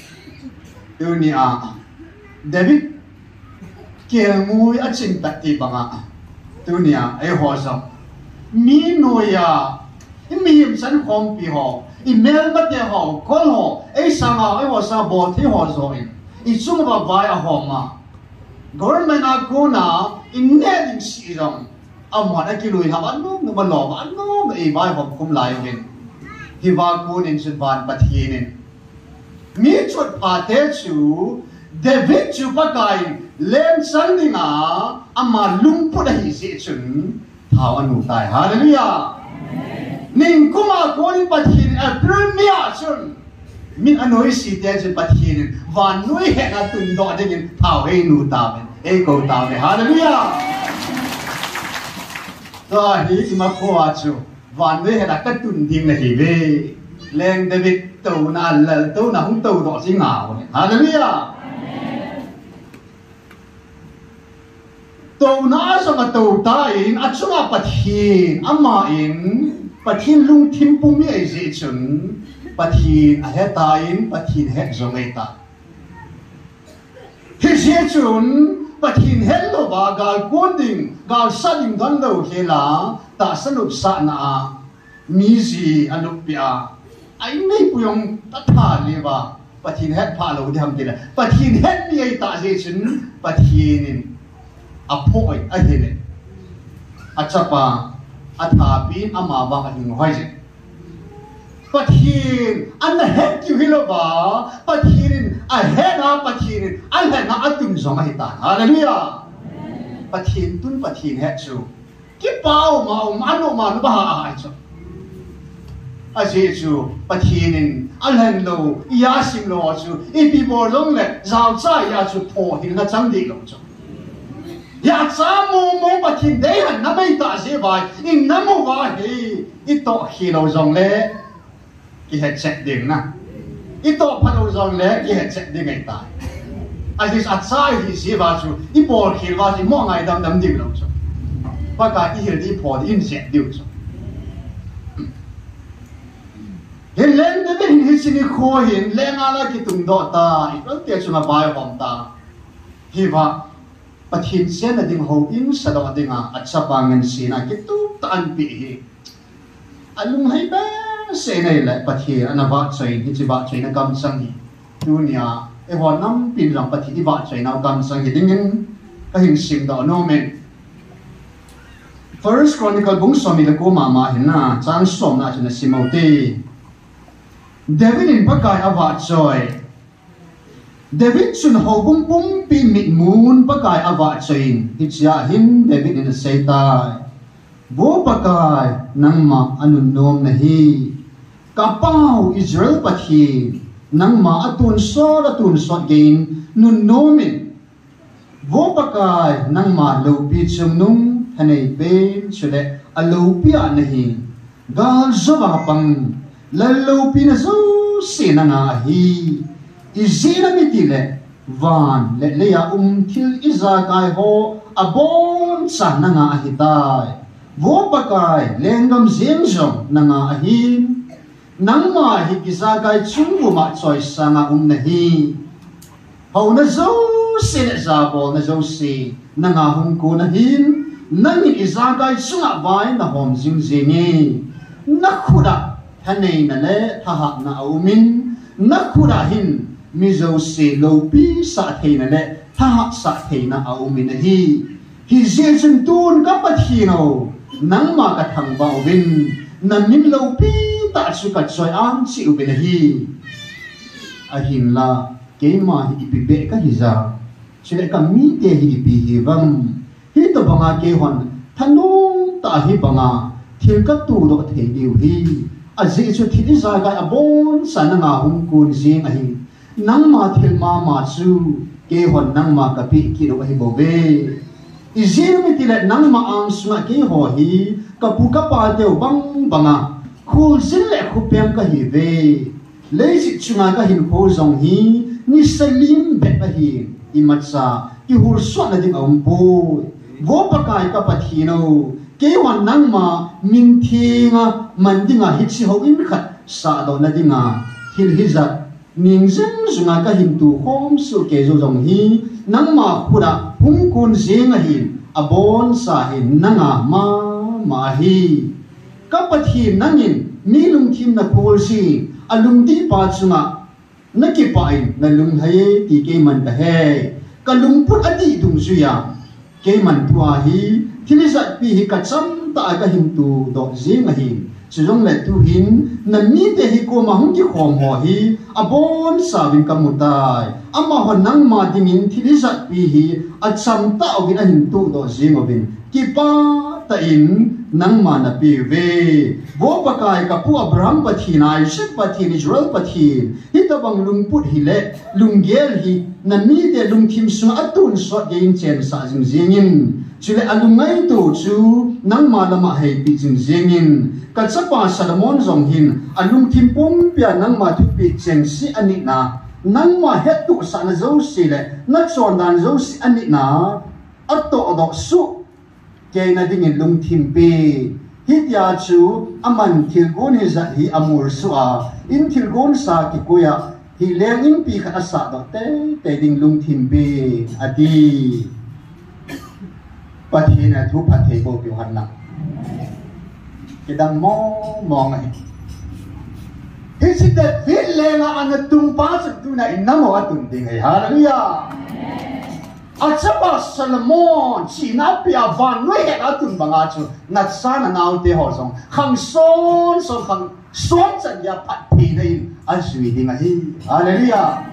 tunia David kelngoi achin pet ti banga, tunia eiho jong mi noiya, i mihem chankhompi ho, i melmate ho, kol ho, ei sanga, eiho sanga bolthei ho joh in, i chung uva vai ahom a, government a kona i neh ding seh jong, amahon akilui lhah a nom nom a, lom a nom a, ei vaihom khum lai uvin. Hiva konin chu van Pathen in mi chotphate chu David chu Pakai in lengchang dinga ama lungput ahi jeh chun thao anu tai. Hallelujah. Ningkuma konin Pathen in April ni a chun min anoise te chun Pathen in vannoi hetna tundoh dingin thao einu tauvin, eikou tauve. Hallelujah. Tua hi ima kho a chu vannoi hetna katun ding nahiuve. Leng David touna, laltouna hung toudoh jing nau. Hallelujah. Touna a jong atou tan, achunga Pathen, ama in Pathen lungthim pum mi ahi jeh chun, Pathen ahe tan, Pathen het jong ahi tai. Hijeh chun Pathen hetlouva gal kon ding, gal sa ding donlou hela, tahsa nopsahna a mi ji anop peh a, a inneipui jong atha leuva, Pathen hetphah lou ding ham tile, Pathen het mi ahi tah jeh chun Pathen in aphoh in ahile, achapa Athapi in amavang ahing hoi jeng. Pathen ana het keu hilou va, Pathen in ahet a, Pathen in alhen a atun jong ahitan. Hallelujah. Pathen tun Pathen het chu kipah ma um, anom ma um ahi chu. Ajeh chu Pathen in alhen lou, iya sim lou chu ipi bol jongle jaocha iya chu phohilna chang ding lou chu. Yacha mong mong Pathen deihen na mei tah jeh vai, in na mu va hi, itoh khel lou jongle kihet chet ding na. Itoh phat lou jongle kihet chet ding ahitai. Ajeh chu acha hi jeh va chu, ibol khel va chu, imo ngaidam dam ding lou chu. Pakai ihil ding pho ding in jet diu chu. Hinlah David hin hiche nikho hin lenggam a kitungdoh ta, Israel te chunga vaihom ta. Hiva Pathen chenna ding houin sadoh dinga achapa ngansena kitup tah anapeh hi, alunghei behseh in ahile Pathen ana vahchoi in, hiche vahchoina kamchang hi tunia eiho nampin jong Pathen ivahchoinau kamchang hi dingin kahin simdoh nom in. First Chronicle bung somni le ko mama hin na, chang somna chun nasim u hite. David in Pakai avahchoi. David chun houbung pumpi mitmun Pakai avahchoi in, hichea hin David in aseitai. Vo Pakai, nangma anunnom nahi. Kapau Israel Pathen, nangma atonsot, atonsot geiyin nunnom in. Vo Pakai, nangma loupi chungnung thanei pen chule aloupi a nahi. Galjouva pang, lal loupina jouse nanga ahi. Ijeh inem itile van le leiya um thil ijakai ho aboncha nanga ahitai. Vo Pakai, lenggam jeng jong nanga ahin. Nangma hi kijakai chung vuma choisanga um nahi. Houna jouse le jabolna jouse nanga hung kon ahin, nangin ijakai chunga vai nahom jing jenge. Nakhut a thaneina le thahatna aumin, nakhut a hin mi jouse loupi sah theina le thahat sah theina aumin ahi. Hijeh chun tun ka Pathen o, nangma kathangvah uvin, namin loupi tah chu kachoi-at cheh uvin ahi. Ahinla, keima hi ipi beh kahi jam, chule kamite hi ipi hiuvem. Hitobanga keihon thanom tah a hibanga thil katohdoh thei diu hi. Ajeh chu thil ijakai aboncha nanga hung kon jing ahi. Nangma thil mama chu keihon nangma kapeh kit u ahibouve. Ijeh inem itile nangma angsunga keiho hi kapu kapateu bang banga kholjin le khopeng kahiuve. Leiset chunga kahinkho jong hi nisa lim bep ahi, imacha kihulsotna ding aumpoi. Vo Pakai ka Pathen o, keihon nangma min thenga man dinga hiche houin khat sahdohna dinga thil hijat ning jeng junga kahin tohkhom soh kei jou jong hi nangma khut a hung kon jeng ahin, aboncha hi nanga mama ahi. Ka Pathen, nangin mi lungthim nakhol jin, alungdihpa chunga nakipah in nalunglhai e ti keiman kahe. Kalungput adih dungjuiya keiman tua hi thil ijatpi hi kachamtah a kahin tohdoh jing ahin. Chujongle tuhin namite hi koma hung kikhom ho hi abonchauvin kamutai. Amahon nangma dingin thil ijatpi hi achamtah uvin ahin tohdoh jing uvin, kipah tah in nangma napeuve. Vo Pakai, kapu Abraham Pathen, Isaac Pathen, Israel Pathen, hitobang lungput hile lunggel hi namite lungthim sunga atonsot geiyin chensah jing jengin, chule alungngaito chu nangma lama heipeh jing jengin, kachapa Solomon jong hin alungthim pumpia nangma thupeh chengse anitna, nangma hettohsahna jouse le nachondan jouse anitna atohdoh soh keina dingin lungthim pe. Hitia chu aman thilgon hijat hi amolsoh a, in thilgonsa kikoiya hileng inpi khat asahdoh teitei ding lungthim pe, ati. Pathen in athu phatthei boh peh u hen lang. Kidang mong mong ahi. Hiche David lenga ana tungpa chu tuna in namo atun ding ahi. Hallelujah. Achapa Solomon chihna apeh a vannoi het a tun banga chu nacha nanaote ho jong khang son son khang son chan geiya phattheina in ajui ding ahi. Hallelujah.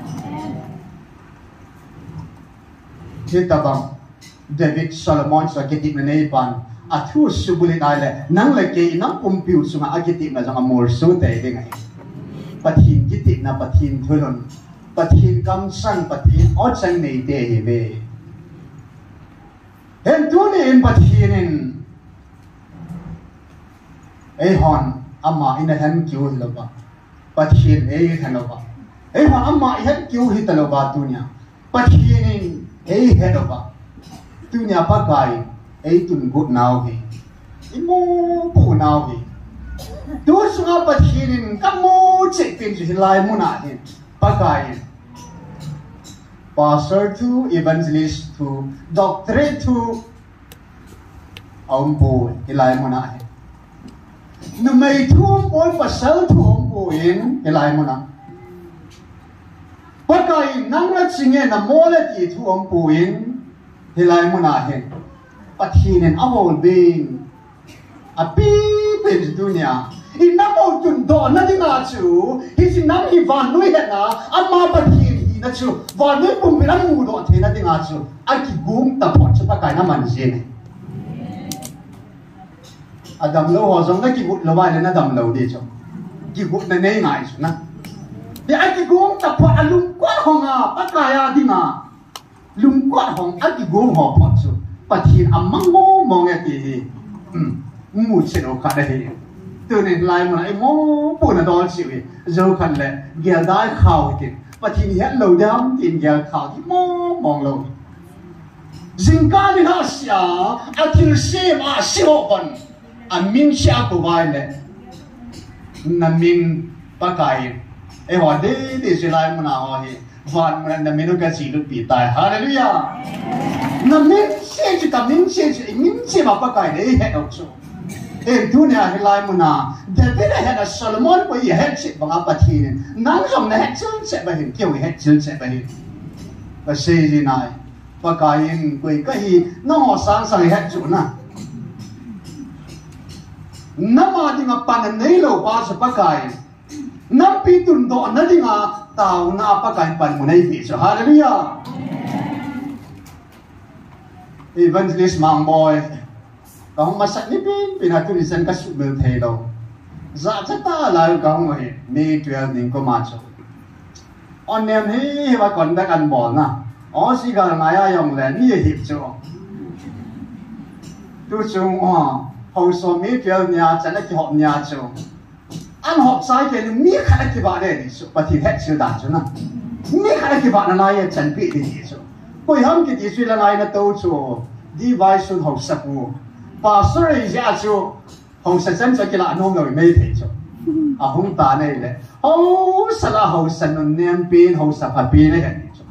Hitabang David Solomon chu akitepna neipan athu subulhit ahile nang le kei inam pumpiu chunga akitepna jong amolso tei ding ahi. Pathen kitepna, Pathen thulhun, Pathen kamchang, Pathen awchang neite ahiuve. Hin tuni in Pathen in eihon ama ina hen kiu hilouva, Pathen in eihen uva, eihon ama ihen kiu hitalouva tunia Pathen in eihet uva, tunia Pakai in eitun got nau hi, imupo nau hi. Tu chunga Pathen in kamu cheh pen chu hilai muna hin Pakai in pastor thu, evangelist thu, doctorate thu aumpoi hilai muna hin. Numei thu aumpoi, pasal thu aumpoi hilai muna. Pakai in nang nachinge namo le ti thu aumpoi hilai muna hin. Pathen in ahol beng apipen chu tunia inam ho tundohna dinga chu, hiche nam hi vannoi hetna, ama Pathen hina chu vannoi pumpin amudoh theina dinga chu akigong taphot chu Pakai in aman jin ahi. Adamlou ho jong nakigot lou ahile nadamlou ding chu. Kigotna neingai chu na. Ti akigong taphot alungkot honga Pakai a dinga lungkot hong akigong ho phot chu Pathen amang mong mong e ti hi. Muchet u khat ahi. Tunin hilai muna imupona dol cheh u hi, jou khat le geldai khao hitin, Pathen hetlou ding ham tin gel khao ti mong mong lou. Jingkah ni lhahsea athilse ma se ho pan amin cheh a kou vai le, namin Pakai in eiho deidei chu hilai muna ho hi van muna namin u kajilupi tai. Hallelujah. Namin cheh chu, kamin cheh chu, imin cheh ma Pakai in eihet u chu. Hin tunia hilai muna David ahet a, Solomon bou ahet cheh banga Pathen in nang jong nahet chil cheh ba hin, keiu ihet chil cheh ba hin. Kasei ji nai. Pakai in koi kahi nangho sangsang ihet chu na. Nam a dinga pan aneilou pa chu Pakai in nampi tundohna dinga taona a Pakai in panmun eipeh chu. Hallelujah. Evangelist Mangboi, kahung masat ni penpen a tuni chan kasuhmil theilou. Jachat tah lai kahung u hi, May twelve ning koma chu. Onem hi hiva conduct anbolna. O, sigal ngai a jongle mi ahip chu. Tu chung, o, haosa May twelve nia chan akihop nia chu. Anhop chai kei le mi khat akivah le ti chu, Pathen hetchil dan chu na. Mi khat akivah nalai a chanpeh ding ti chu. Koiham kiti chu la ngaina tou chu, D Y Sun haosapu. Pastor ahi jeh a chu, haosa chan chu akilah nom lou mei thei chu. Ahung tan ahile, haosa la haosa nunnem pen, haosa phapen ahi ti chu.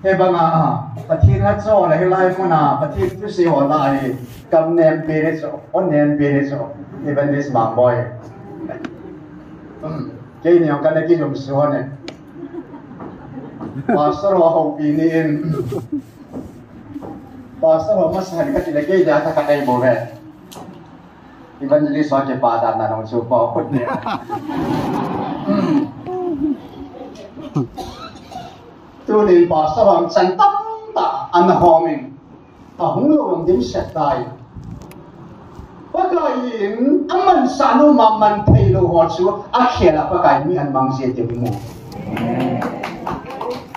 Hibanga, Pathen lhacha le hilai muna Pathen thusei ho lah a hi, kam nem pen hi chu, o nem pen hi chu, Evangelist Mangboi. Keini jong kana kijumso ne. Pastor ho houpi ni in. Pastor ho masa ni kati le kei dia tha ka dei bou ve. Evangelist ho kipa dan na nung chu pa khut ni. Tunin pastor hon chan tamtah ana hom in, ahung lou jong dimset tai. Pakai in amansah nom a man theilou ho chu akhel a Pakai mi anmang jeh ti mu.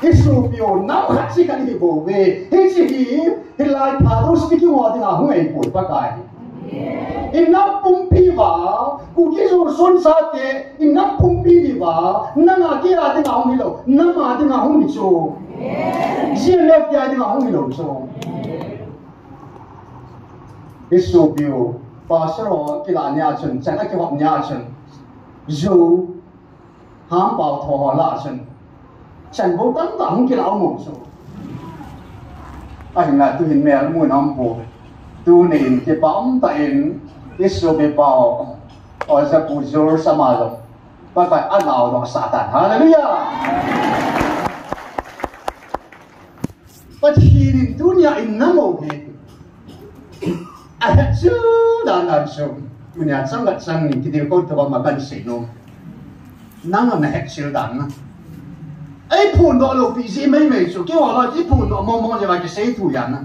Isopi u, nam khat cheh khat hi bou ve. Hiche hi, hilai Father's Day kihou dinga hung ahipoi Pakai. Inam pumpi uva, Kuki Zo chonse te, inam pumpi diuva, nanga kei a dinga hung hilou, nam a dinga hung hi chu. G N F T a dinga hung hilou chu. Isopi u, pastor ho kilah nia chun, chan akihop nia chun, Zo, Hampao tho ho lah a chun, chan bou tamtah hung kilah um u chu. Ahinla tuhin mel mun aum poi. Tunin kipa umtah in isopi pau, Ojapu George ama jong Pakai in anaodoh sah tan. Hallelujah! Pathen in tunia in namo hi ahetchil dan dan chu, tunia chang khat chang ni kiti ko to ma kan sei nom. Nang a nahetchil dan na. Ei phondoh lou pi ji mai mai chu, keiho la i phondoh mong mong jeh a kisei thu ahi na.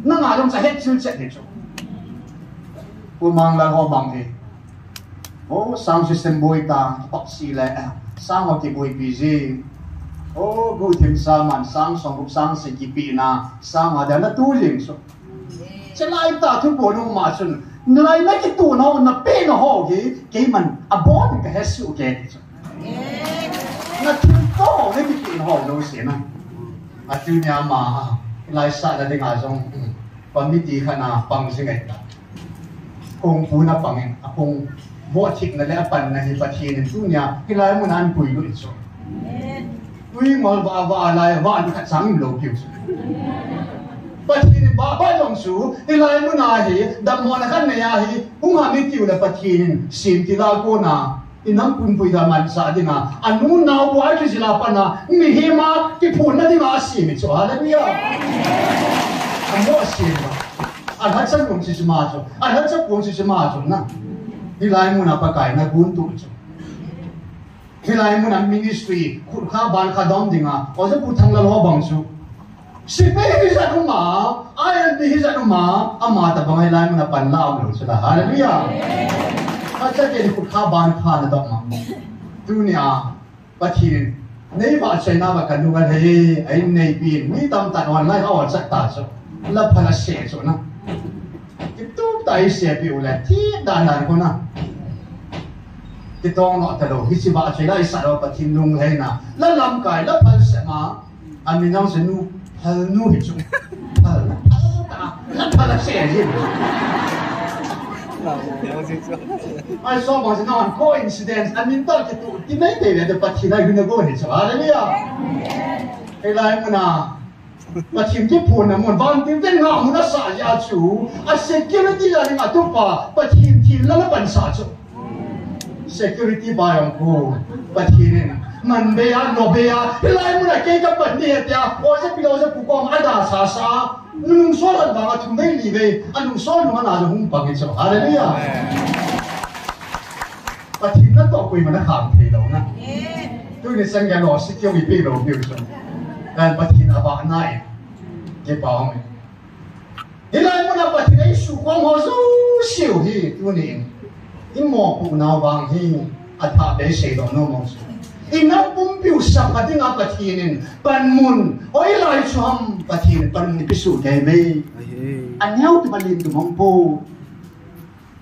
Nang a jong chu ahetchil chet hi chu. Pu Manglal ho bang hi. O, sound system boi ta, kipak si le, eh, sang ho kiboi pi ji. O, gu thim sa man, sang song gup sang si kipi na, sang a dia na tu jing chu. Chelai ta thu boi nu ma chun, nalai na kitu na, na pe na ho hi, keiman, abon ka he su ke ti chu. Na thil to ho, na kipi na ho lo si na. A tunia ma, lai sa na ding a jong, mm, committee khat na pang si ngai ta. Kong pu na pang in, a kong voh thik na le a pan na hi Pathen in tunia, hilai mun a an pui lut chu. Tui ngol va va lai, va an khat sang lo piu chu. Pathen in ba ba jong chu, hilai mun a hi, dammo na khat nei a hi, hung ha mi tiu le Pathen in, sim ti la ko na, i nam pun pui da man sa ding a, a nu nau bu a ki zila pa na, mi hi ma, ki phun na ding a si mi chu, hallelujah. A mo si ma. A hat sa kong si si ma chu, a hat sa kong si si ma chu na. Hilai mun a Pakai na gun tu chu. Hilai mun a ministry, khut kha ban kha dom ding a, o se pu thang la lo bang chu. Sipai hi jat um a, I L P hi jat um a, ama tabang hilai mun a pan la um lo chu la. Hallelujah. Acha ke ni khut kha ban kha na dom ma. Tunia, Pathen in, nei va chai na va ka nu va hei, ai nei pi, mi tam tan wan lai ha wan sak ta chu. La pha la se chu na. Ki tu ta i se pi u le, ti dan dan ko na. Ki tong no ta lo, hi si va chai la i sa lo Pathen lung hei na. La lam kai, la pha se ma. A min jong chu nu, Phalnu hi chu. Phal, phal ta, la phal a che hi. Ai so bang chu non coincidence, a min to kitu, ti mai te ve de Pathen a hina go hi chu. Hallelujah. Hilai mun a. Pathen kiphonna mun, vantil ten nga mun a sa ya chu. A security a ring a tu pa, Pathen thin la la pan sa chu. Security pa jong khu, Pathen in, man be a, lo be a, hilai mun a kei ka pan ni tia, o se pi lo se pu kom a da sa sa, nung so lan ba a thum nei li ve, a nung so nung a na hung pa ki cho. Hallelujah. Pathen na to koi mana kham thei lo na. Tu ni sang ya lo si kyo mi pe lo kyo so. Dan Pathen a ba na e. Ke pa hong. Hilai mun a Pathen a i sukhom ho jouse u hi, tunin. I mopohna vang hi, a thah be sei dong nom u chu. I nam pumpi u sap a ding a Pathen in, panmun, hoilai chu ham Pathen in panmun i pe suh kei ve. Ahi. A neo tu ma lim tu mong po.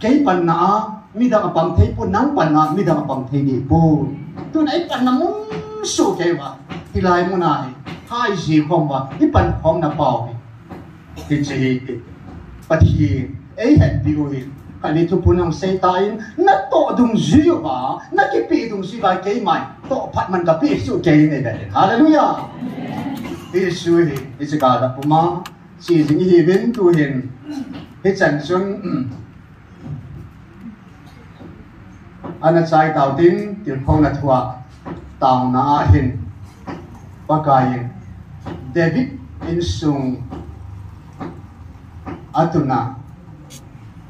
Kei panna a, midang a pang thei pon, nang panna a, midang a pang thei ding pon. Tun a i panna mun suh kei uva, hilai mun a hi, hai ji khom uva, i pan khomna pau hi. Hiche hi, Pathen, ei hetpi u hi, kani thuphon hung sei tan, na toh dungjui uva, na kipe dungjui uva, keima toh phat man ka pe suh kei nei ve. Hallelujah. Hiche hi, hiche ka da puma, si jing hi vin tu hin, hichan chun, um, Ana chai tau tin, tilkhouna thua, tauna a hin, Pakai in, David insung a tuna,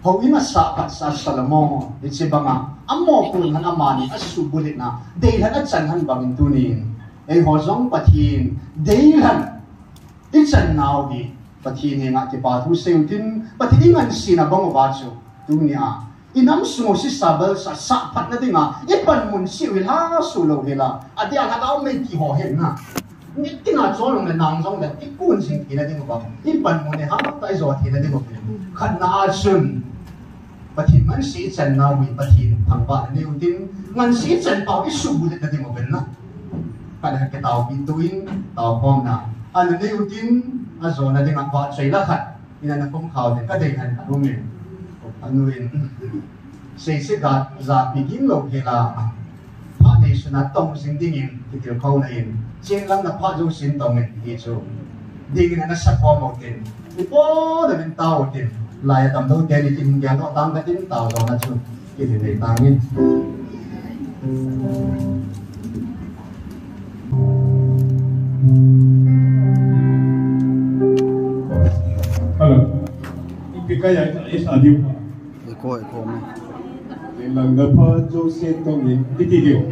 houin a sah phat sa Solomon, hiche banga, a mopohna amani, a suhbulhitna, deilhen a chan hen bangin tunin, eiho jong Pathen, deilhen, i chan nau hi, Pathen henga kipa thu sei u tin, Pathen i ngansena bang uva chu, tunia, i nam sung u sisa belsa, sah phatna dinga, i panmun seh u hi lhasuh lou hela, adia lhagao mei ti ho henga. Nitin a chol long le nang jong le, i kun jing theina ding uva, i panmun hi hamtah i jo theina ding uva. Khatna a chun, Pathen ngansena i chan nau hi Pathen thangvahna nei u tin, ngansena i chan pau i suhbulhitna ding u ven na. Khat le khat kitaopi tuin, taokhomna. Ana nei u tin, a jona dinga vahchoi la khat. Ina na kum khao din, ka dei han ka rumin. Anu in. Seise ga, japi ging lou hela. Phat nei suna tong jing dingin, kitilkhouna in. Cheng lang na phat jou sin tong in, ti chu. Dingin ana sa khom u tin. Ipo na min tao tin. Lai a tamlou teni tin, gel doh tang ka tin, tao jona chu. Kiti nei tangin. Kaya isa diu. Iko, iko me. Jinglang na pha jouse tongin, iti diu.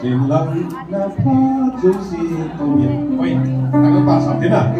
Jinglang na pha jouse tongin. Oi, tangka pa sa tina.